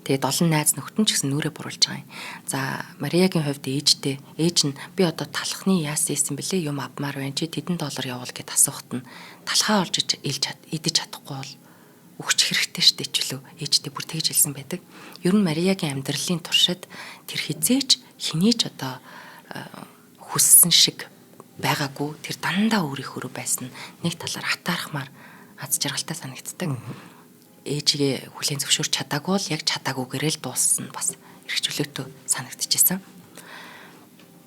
Тэгээд олон найз нөхдөд нь ч гэсэн нүрээ буруулж байгаа юм. За Мариягийн хувьд ээжтэй, ээж нь би одоо талхны яасан ийсэн бэлээ, юм авмаар байна, чи тэдэн доллар явуул гэд асуухт нь талхаа олж илж идэж чадахгүй бол өгч хэрэгтэй штэ ч лөө ээжтэй бүр тэгж хэлсэн байдаг. Ер нь Мариягийн амьдралын туршид тэр хизээч хэний ч одоо хүссэн шиг байгаагүй, тэр дандаа өөрийнхөө байсан нэг талаар атаархмаар аз жаргалтай санагддаг. Ээжигээ хүлээн зөвшөөрч чадаагүй бол яг чадаагүйгээрээ л дууссан бас эрх чөлөөтэй санагдчихсэн.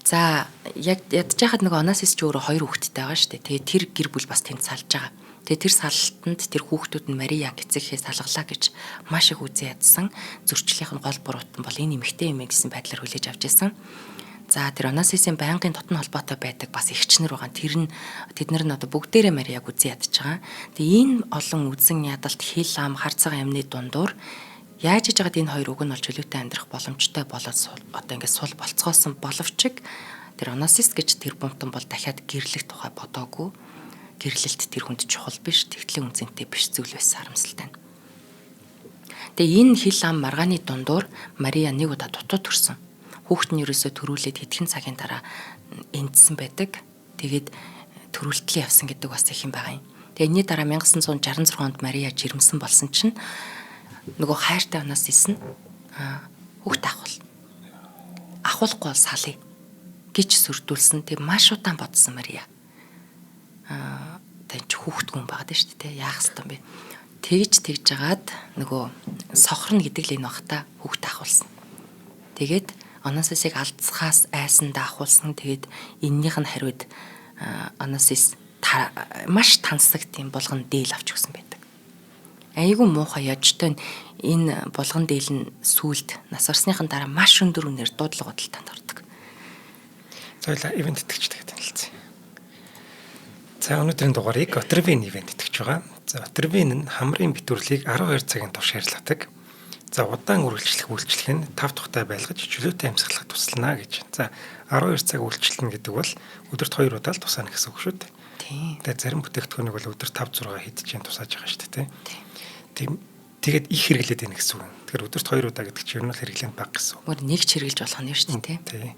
За яг ядж хахад нөгөө Онасис ч өөрөө 2 хүүхэдтэй байгаа шүү дээ. Тэгээ тэр гэр бүл бас тэнд салж байгаа. Тэгээ тэр салтанд тэр хүүхдүүд нь Мария эцэгхээ салгалаа гэж маш их үзэн ядсан. Зөрчлийнх нь гол буруутан бол энэ эмэгтэй юм гэсэн байдлаар хүлээж авч ирсэн. За тэр Онасисын байнгын дотн холбоотой байдаг бас эгчнэр байгаа. Тэр нь тэд нар нь одоо бүгдээрээ Марияг үзэн ядаж байгаа. Тэгээ энэ олон үзэн ядалт, хил ам, хар цагаан амны дундуур яаж иж байгаад энэ хоёр үг нь бол чөлөөтэй амьдрах боломжтой болоод одоо ингээд сул болцгоосон боловч тэр Онасис гэж тэр бумтан бол дахиад гэрлэх тухай бодоогүй. Гэрлэлт тэр хүнд чухал биш, тэгтлэн үнцэнтэй биш зүйл байсан харамсалтай. Тэгээ энэ хил ам маргааны дундуур Мария нэг удаа дутуу төрсөн. Хүүхэд нь ерөөсөө төрүүлээд хэдхэн цагийн дараа эндсэн байдаг. Тэгээд төрүүлтлээ явсан гэдэг бас их юм байгаа юм. Тэгээ энэний дараа 1966 онд Мария жирэмсэн болсон чинь нөгөө хайртай Онасис нь хүүхэд авах авахулахгүй бол салъя гэж сүрдүүлсэн. Тэг маш удаан бодсон Мария. Тань чи хүүхэд хүн байгаа дээ шүү дээ. Яах ёстой юм бэ? Тэгж жагаад нөгөө сохорно гэдэг л энэ бах та хүүхэд авахулсан. Тэгээд Онасисыг алдсахаас айсандаа авахулсан. Тэгээд эннийх нь хариуд Онасис маш тансаг тийм булган дээл авч өгсөн байдаг. Айгүй муухай яжтой энэ булган дээл нь сүулт нас барсныхан дараа маш өндөр үнээр дуудлага худалдаанд ордог. За баярлалаа. Ивент итгэгчдэд танилцъя. За өнөөдрийн дугаарыг Отрвин ивент итгэж байгаа. За Отрвин нь хамрын битүүрлийг 12 цагийн турш харилцаадаг. За удаан үргэлжлэх үйлчлэг нь 5 тухтай байлгаж чөлөөтэй амьсгалахад туслана гэж. За 12 цаг үйлчлэнэ гэдэг бол өдөрт 2 удаа л тусаана гэсэн үг шүү дээ. Тийм. Тэгээ зарим бүтээгдэхүүнийг бол өдөрт 5 6 хэд чинь тусааж байгаа шүү дээ. Тийм. Тэгээд их хэрэглээд байна гэсэн үг. Тэгэхээр өдөрт 2 удаа гэдэг чинь ер нь бол хэрэглээнд бага гэсэн үг. Мөр нэг ч хэрэглэж болох нь шүү дээ, тийм.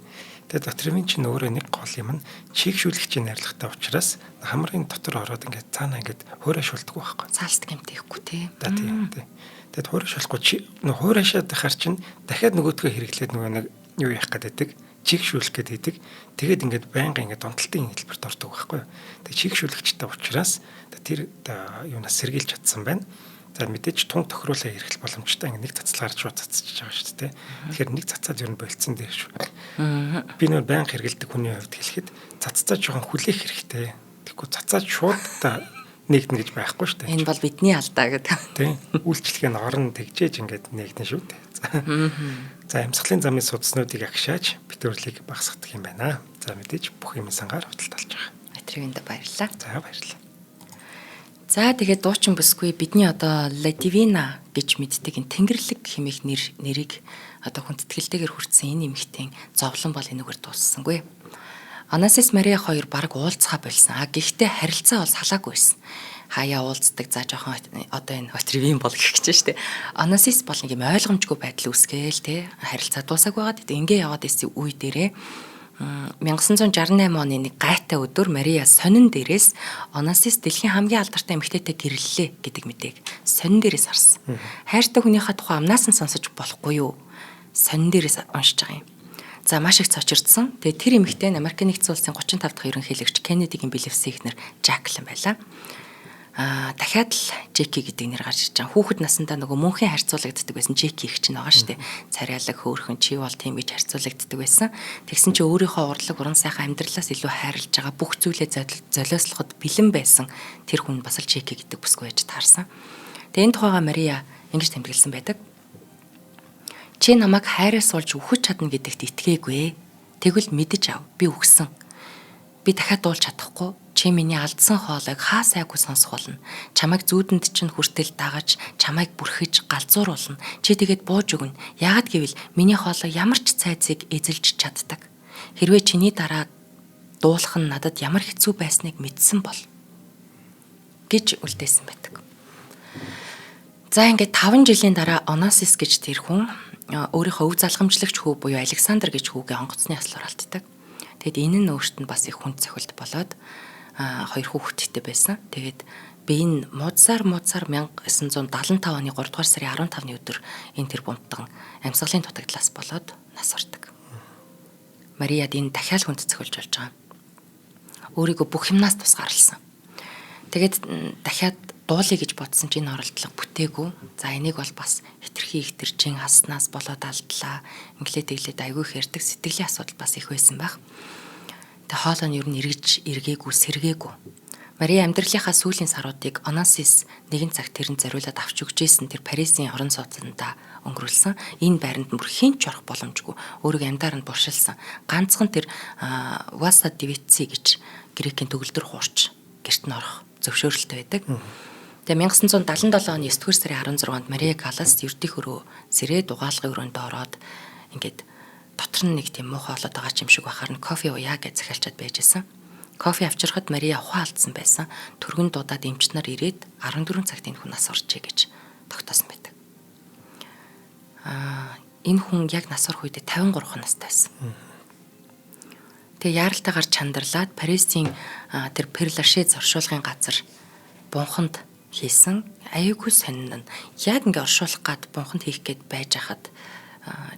Тэгээд Отрвин чинь өөрөө нэг гол юм нь чийгшүүлэгчийн найрлагатай учраас хамрын дотор ороод ингээд цаанаа ингээд хуурай шулдаг байхгүй. Цаалт гэмтээхгүй тий. Да тийм тий. Тэгээд хуурай шулахгүй чи хуурай шаад байхаар чинь дахиад нөгөөдгөө хэрэглээд нөгөө нэг юу яах гээд байдаг, чийгшүүлэх гээд байдаг. Тэгээд ингээд байнга ингээд донтолтын хэлбэрт ордог байхгүй. Тэгээд чийгшүүлэгчтэй учраас тэр юунаас сэргийлж чадсан байна. За мэдээж тун тохируулаа хэрэглэх боломжтой ингээд нэг цацлагаар шууд цацчихж байгаа шүү дээ. Тэгэхээр нэг цацаад ер нь болцсон дээр шүү. Би нөр байнга хэрэглэдэг хүний хувьд хэлэхэд цаццаа жоохон хүлээх хэрэгтэй. Тэгэхгүй цацаад шууд та нэгдэнэ гэж байхгүй шүү дээ. Энэ бол бидний алдаа гэдэг. Тийм. Үйлчлэгээ нь орон тэгжээж ингээд нэгдэн шүү дээ. За амьсгалын замын судснуудыг агшааж битүүрлийг багасгадаг юм байна. За мэдээж бүх юм сангаар худалдаалж байгаа. Атрибинд баярлалаа. За баярлалаа. За тэгээд дуучин бүсгүй бидний одоо La Divina гэж мэддэг энэ Тэнгэрлэг хэмээх нэрийг одоо хүндэтгэлтэйгээр хүртсэн энэ эмэгтэйн зовлон бол энэгээр дууссангүй. Онасис Мария хоёр бараг уулзхаа болсон. А гэхдээ харилцаа бол салаагүй байсан. Хаяа уулздаг, за жоохон одоо энэ Отревин бол гэх гэж штэ. Онасис бол нэг юм ойлгомжгүй байдал үүсгээл те, харилцаа дуусаагүй байгаад ингээ яваад исэн үе дээрээ 1968 оны нэг гайтай өдөр Мария сонин дээрээс Онасис дэлхийн хамгийн алдартай эмэгтэйтэй гэрлэлээ гэдэг мэдээг сонин дээрээс харсан. Хайртай хүнийхээ тухай амнаас нь сонсож болохгүй юу? Сонин дээрээс уншиж байгаа юм. За маш их цочирдсан. Тэгээ тэр эмэгтэй нь Америк нэгдсэн улсын 35 дахь ерөнхийлөгч Кеннедигийн бэлэвсэн эхнэр Жаклин байлаа. Дахиад л Джеки гэдэг нэр гарч ирж байгаа. Хүүхэд насндаа нөгөө мөнхийн харьцуулагддаг байсан Джеки их чинь байгаа шүү дээ. Царайлаг, хөөрхөн, чи бол тийм гэж харьцуулагддаг байсан. Тэгсэн чи өөрийнхөө урлаг, уран сайхан амьдралаас илүү хайрлаж байгаа бүх зүйлээ золиослоход бэлэн байсан тэр хүн бас л Джеки гэдэг бүсгүй байж таарсан. Тэгээ энэ тухайга Мария ингэж тэмдэглэсэн байдаг. Чи намайг хайраас болж үхэж чадна гэдэгт итгээгүй. Тэгвэл мэдэж ав. Би үхсэн. Би дахиад дуулж чадахгүй. Чи миний алдсан хоолойг хаа сайгүй сонсох болно. Чамайг зүүдэнд чинь хүртэл дагаж, чамайг бүрхэж, галзууруулна. Чи тэгээд бууж өгнө. Яагад гэвэл миний хоолой ямар ч цайцыг эзэлж чаддаг. Хэрвээ чиний дараа дуулах нь надад ямар хэцүү байсныг мэдсэн бол гэж үлдээсэн байдаг. За ингээд 5 жилийн дараа Онасис гэж тэр хүн өөрийнхөө өв залгамжлагч хүү буюу Александр гэж хүүгээ онгоцны ослоор алддаг. Тэгэд энэ нь өөрт нь бас их хүнд цохилт болоод хоёр хүүхэдтэй байсан. Тэгээд би энэ муудсаар 1975 оны 3 дугаар сарын 15-ны өдөр энэ тэр бунтан амьсгалын дутагдлаас болоод нас ордог. Марияд энэ дахиад хүнд цохилж болж байгаа. Өөрийгөө бүх юмнаас тусгаарлсан. Тэгээд дахиад дуулъя гэж бодсон чинь энэ оролдлого бүтээгүй. За энийг бол бас хитрхи их тэрчин хаснаас болоод алдлаа. Инглээ тэглээд айгүй их ярьдаг, сэтгэлийн асуудал бас их байсан байх. Тэгээ хоолой нь ер нь эргэж эргээгүй, сэргээгүй. Мария амьдралынхаа сүүлийн саруудыг Онасис нэгэн цаг тэрэнд зориулаад авч өгч ийсэн тэр Парисын орон сууцнда өнгөрүүлсэн. Энэ байранд бүр хэн ч орох боломжгүй. Өөрийгөө амьдаар нь буршилсан. Ганцхан тэр Васа Дивици гэж грекийн төгөлдөр хуурч гэрт нь орох зөвшөөрөлтэй байдаг. Тэгээ 1977 оны 9 дугаар сарын 16-нд Мария Каллас ердийн хөрөө сэрээд угаалгын өрөөнд ороод ингээд дотор нь нэг тийм муухай болоод байгаа юм шиг байхаар нь кофе ууя гэж захиалчаад байж исэн. Кофе авчирхад Мария ухаан алдсан байсан. Түргэн дуудаад эмч нар ирээд 14 цагт энэ хүн нас оржээ гэж тогтоосон байдаг. Энэ хүн яг нас орох үедээ 53 настай байсан. Тэгээ яаралтайгаар чандарлаад Парисын тэр Перлашез оршуулгын газар бунханд хийсэн аюулгүй сонин нь яг ингээ оршуулах гад бунханд хийх гээд байж хахад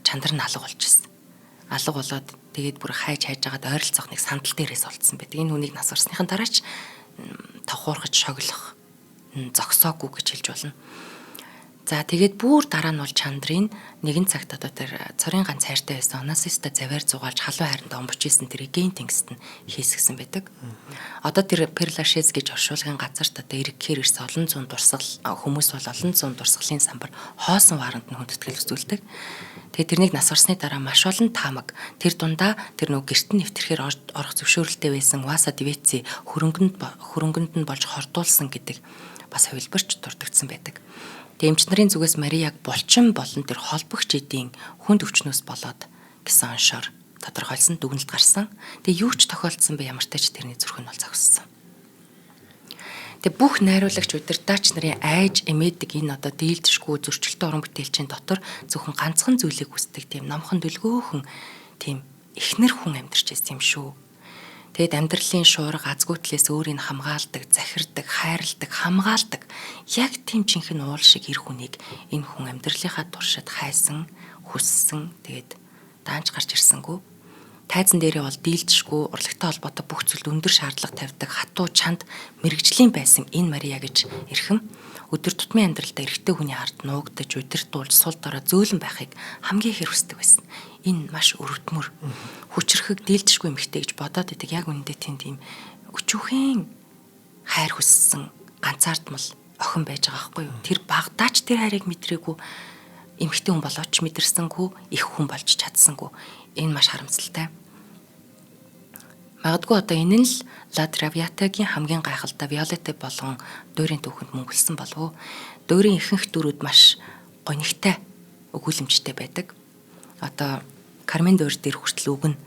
чандар нь алга болж ирсэн. Алга болоод тэгээд бүр хайж байгаад ойролцоох нэг сандал дээрээс олдсон байдаг. Энэ хүнийг нас орсныхан дараач тавхуурхаж шоглох зогсоогүй гэж хэлж болно. За тэгээд бүр дараа нь бол чандрын нэгэн цагт одоо тэр цорын ганц хайртай байсан Онасиста завиар зугаалж халуун хайранд омбож исэн тэр Эген тэнгист нь хийсгсэн байдаг. Одоо тэр Перлашез гэж оршуулгын газарт одоо эргэхээр ирсэн олон зуун дурсгал хүмүүс бол олон зуун дурсгалын самбар хоосон варанд нь хүндэтгэл үзүүлдэг. Тэгээд тэрнийг нас орсны дараа маш олон таамаг тэр дундаа тэр нөгөө гэрт нь нэвтрэхээр орох зөвшөөрөлтэй байсан Васа Дивеци хөрөнгөнд нь болж хордуулсан гэдэг бас хувилбарч дурдгдсан байдаг. Эмч нарын зүгээс Марияг булчин болон тэр холбогч эдийн хүнд өвчнөөс болоод гэсэн оншоор тодорхойлсон, дүгнэлт гарсан. Тэгээ юу ч тохиолдсон бэ, ямар ч тач тэрний зүрх нь бол зогссон. Тэгээ бүх найруулагч удирдаач нарын айж эмээдэг энэ одоо дийлдэшгүй зөрчилтэй уран бүтээлчийн дотор зөвхөн ганцхан зүйлийг хүсдэг тийм номхон дүлгөөхөн тийм эхнэр хүн амьдарч байсан юм шүү. Тэгэд амьдралын шуурга азгүйтлээс өөрийг хамгаалдаг, захирдаг, хайрладаг, хамгаалдаг яг тийм жинхэнэ уул шиг эр хүнийг энэ хүн амьдралынхаа туршид хайсан, хүссэн, тэгээд даанч гарч ирсэнгүү. Тайзан дээрээ бол дийлдэшгүй, урлагтай холбоотой бүх зүйлд өндөр шаардлага тавьдаг, хатуу чанд мэрэгжлийн байсан энэ Мария гэж эрхэм өдөр тутмын амьдралдаа эрэгтэй хүний ард нуугдаж, удирдуулж, сул дорой зөөлөн байхыг хамгийн ихээр хүсдэг байсан. Энэ маш өрөвдмөр, хүчрхэг, дийлдэшгүй эмэгтэй гэж бодоод идэг. Яг үнэндээ тийм өчүүхэн хайр хүссэн ганцаардмал охин байж байгаа байхгүй юу? Тэр багадаач тэр хайрыг мэдрээгүй, эмэгтэй хүн болооч мэдэрсэнгүй, их хүн болж чадсангүй. Энэ маш харамсалтай. Магадгүй одоо энэ нь л La Traviata-гийн хамгийн гайхалтай Виолетта болон Дөрийн түүхэнд мөнгөлсөн болов уу? Дөрийн ихэнх дүрүүд маш гонигтай өгүүлэмжтэй байдаг. Одоо Кармен Дөр дээр хүртэл үг нь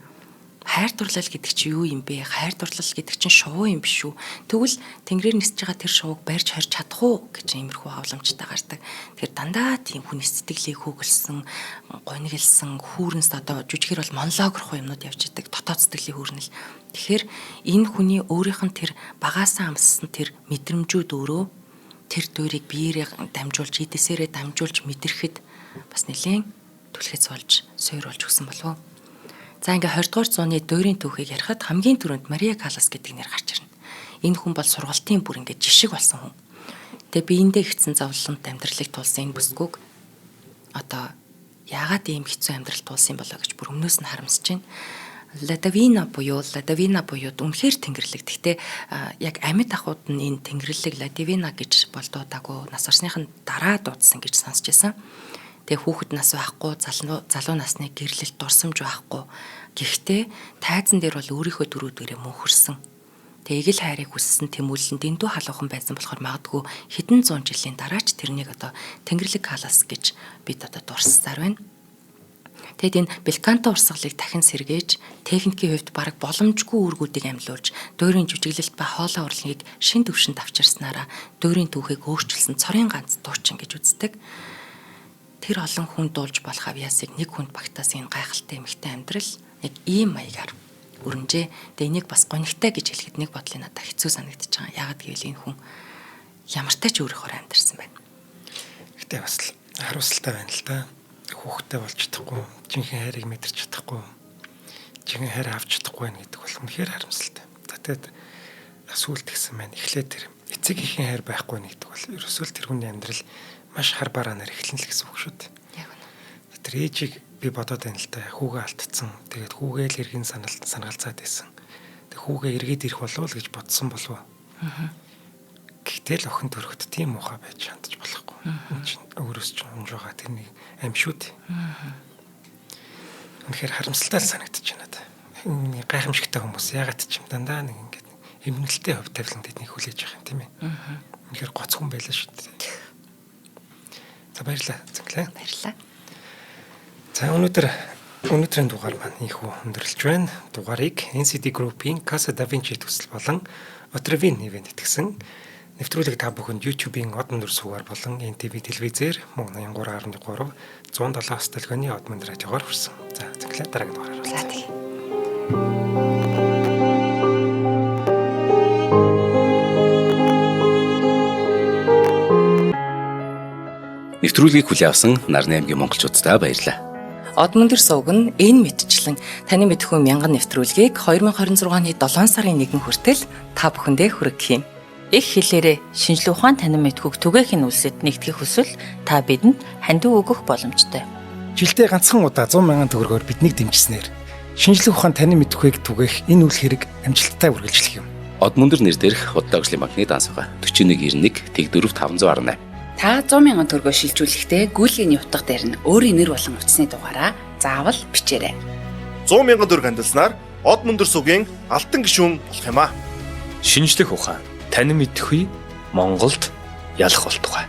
Хайр дурлал гэдэг чинь юу юм бэ? Хайр дурлал гэдэг чинь шувуу юм биш үү? Тэгвэл тэнгэрээр нисэж байгаа тэр шувууг барьж хорж чадах уу гэж иймэрхүү агуулмжтай гардаг. Тэгэхээр дандаа тийм хүний сэтгэлийг хөглөсөн, гониглсан, хүүрнэс одоо жүжигээр бол монолог руу юмнууд явж идэг. Дотоод сэтгэлийн хүүрнэл. Тэгэхээр энэ хүний өөрийнх нь тэр багаасаа амссан тэр мэдрэмжүүд өөрөө тэр дүүрийг биеэрээ дамжуулж, идэсээрээ дамжуулж мэдрэхэд бас нэлээд түлхэц болж, суур болж өгсөн болов уу? За ингээ 20 дугаар зууны дүүрийн түүхийг ярихад хамгийн түрүүнд Мария Каллас гэдэг нэр гарч ирнэ. Энэ хүн бол сургалтын бүр ингээ жишг болсон хүн. Тэгээ биендээ ихсэн зовлонт амьдралыг тулсан энэ бүсгүйг одоо яагаад ийм хэцүү амьдрал тулсан болоо гэж бүр өмнөөс нь харамсаж байна. Ладавина буюу үнэхээр тэнгэрлэг. Гэхдээ яг амьд ахуйд нь энэ тэнгэрлэг Ладавина гэж болдуудаагүй нас орсных нь дараа дуудсан гэж сонсч байсан. Тэгээ хүүхэд нас байхгүй, залуу насны гэрлэлт дурсамж байхгүй. Гэхдээ тайзан дээр бол өөрийнхөө дөрүүдээрээ мөнхөрсөн. Тэгээ эгэл хайрыг хүссэн тэмүүлэн дэндүү халуухан байсан болохоор магадгүй хэдэн зуун жилийн дараа ч тэрнийг одоо Тэнгэрлэг Каллас гэж бид одоо дурссаар байна. Тэгэд энэ белканто урсгалыг дахин сэргээж, техникийн хувьд бараг боломжгүй үүргүүдийг амьлуулж, дүүрийн жүжиглэлт ба хоолой урлагийг шин төвшөнд авчирснараа дүүрийн түүхийг өөрчилсөн цорын ганц дуучин гэж үздэг. Тэр олон хүн дуулж болох авьяасыг нэг хүнд багтаасан энэ гайхалтай эмэгтэй амьдрал яг ийм маягаар өрнжээ. Тэгээ энийг бас гонигтай гэж хэлэхэд нэг бодлын надад хэцүү санагдаж байгаа. Яагаад гэвэл энэ хүн ямартай ч өөрөөхөөр амьдарсан байна. Гэтэ бас хариуцлагатай байна л да. Хүүхдтэй болж чадахгүй, жинхэнэ хайрыг мэдэрч чадахгүй, жинхэнэ хайр авч чадахгүй байх гэдэг бол үнэхээр харамсалтай. За тэгээд сүүлд гисэн маань эхлээд тэр эцэг эхийн хайр байхгүй гэдэг бол ерөөсөө л тэр хүний амьдрал маш хар бараанаар эхлэн л гэсэн үг шүү дээ. Яг үнэ. Тэр ээжийг би бодоод байна л да. Хүүгээ алдсан. Тэгээд хүүгээ л эргэн санагалцаад байсан. Тэг хүүгээ эргээд ирэх болов уу гэж бодсон болов уу? Гэхдээ л охин төрөхт тийм муухай байж хандж болохгүй. Энэ чинь өөрөөс чинь унж байгаа тэр нэг ам шүү дээ. Үнэхээр харамсалтай л санагдчих байна надад. Гайхамшигтай хүмүүс яагаад ч юм дандаа нэг ингээд эмнэлтэй хөв тавилан тэднийг хүлээж авах юм тийм ээ. Үнэхээр гоц хүн байлаа шүү дээ. За баярлалаа. Зинглээ. Баярлалаа. За өнөөдрийн дугаар маань ийхүү өндөрлөж байна. Дугаарыг NCD Group-ийн Casa Da Vinci төсөл болон Otrivin ивент итгэсэн. Нэвтрүүлэг та бүхэнд YouTube-ийн Од өндөр суугаар болон NTV телевизээр мөн 83.3 107 столгооны Од мөндөр радиогоор хүрсэн. За зинглээ дараагийн дугаараар уулзъя. За тэгье. Нэвтрүүлгийг хүлээн авсан Нарны аймгийн монголчууддаа баярлалаа. Од мөндөр сувг нь энэ мэтчлэн таны мэдхүү мянган нэвтрүүлгийг 2026 оны 7 сарын 1 хүртэл та бүхэндээ хүргэх юм. Их хэлээрээ шинжлэх ухаан танин мэдхүйг түгээхийн үлсэд нэгтгэх хүсвэл та бидэнд хандив өгөх боломжтой. Жилдээ ганцхан удаа 100 мянган төгрөгөөр биднийг дэмжсэнээр шинжлэх ухаан танин мэдхүйг түгээх энэ үйл хэрэг амжилттай үргэлжлэх юм. Од мөндөр нэр дээрх Худалдаа хөгжлийн банкны данс байгаа. 4191 Тэг4 518. Та 100 мянган төгрөгөөр шилжүүлэхдээ гүйлгээний утга дээр нь өөрийн нэр болон утасны дугаараа заавал бичээрэй. 100 мянган төгрөг хандилснаар Од мөндөр сувгийн алтан гишүүн болох юм аа. Шинжлэх ухаан танин мэдхүй Монголд ялах болтугай.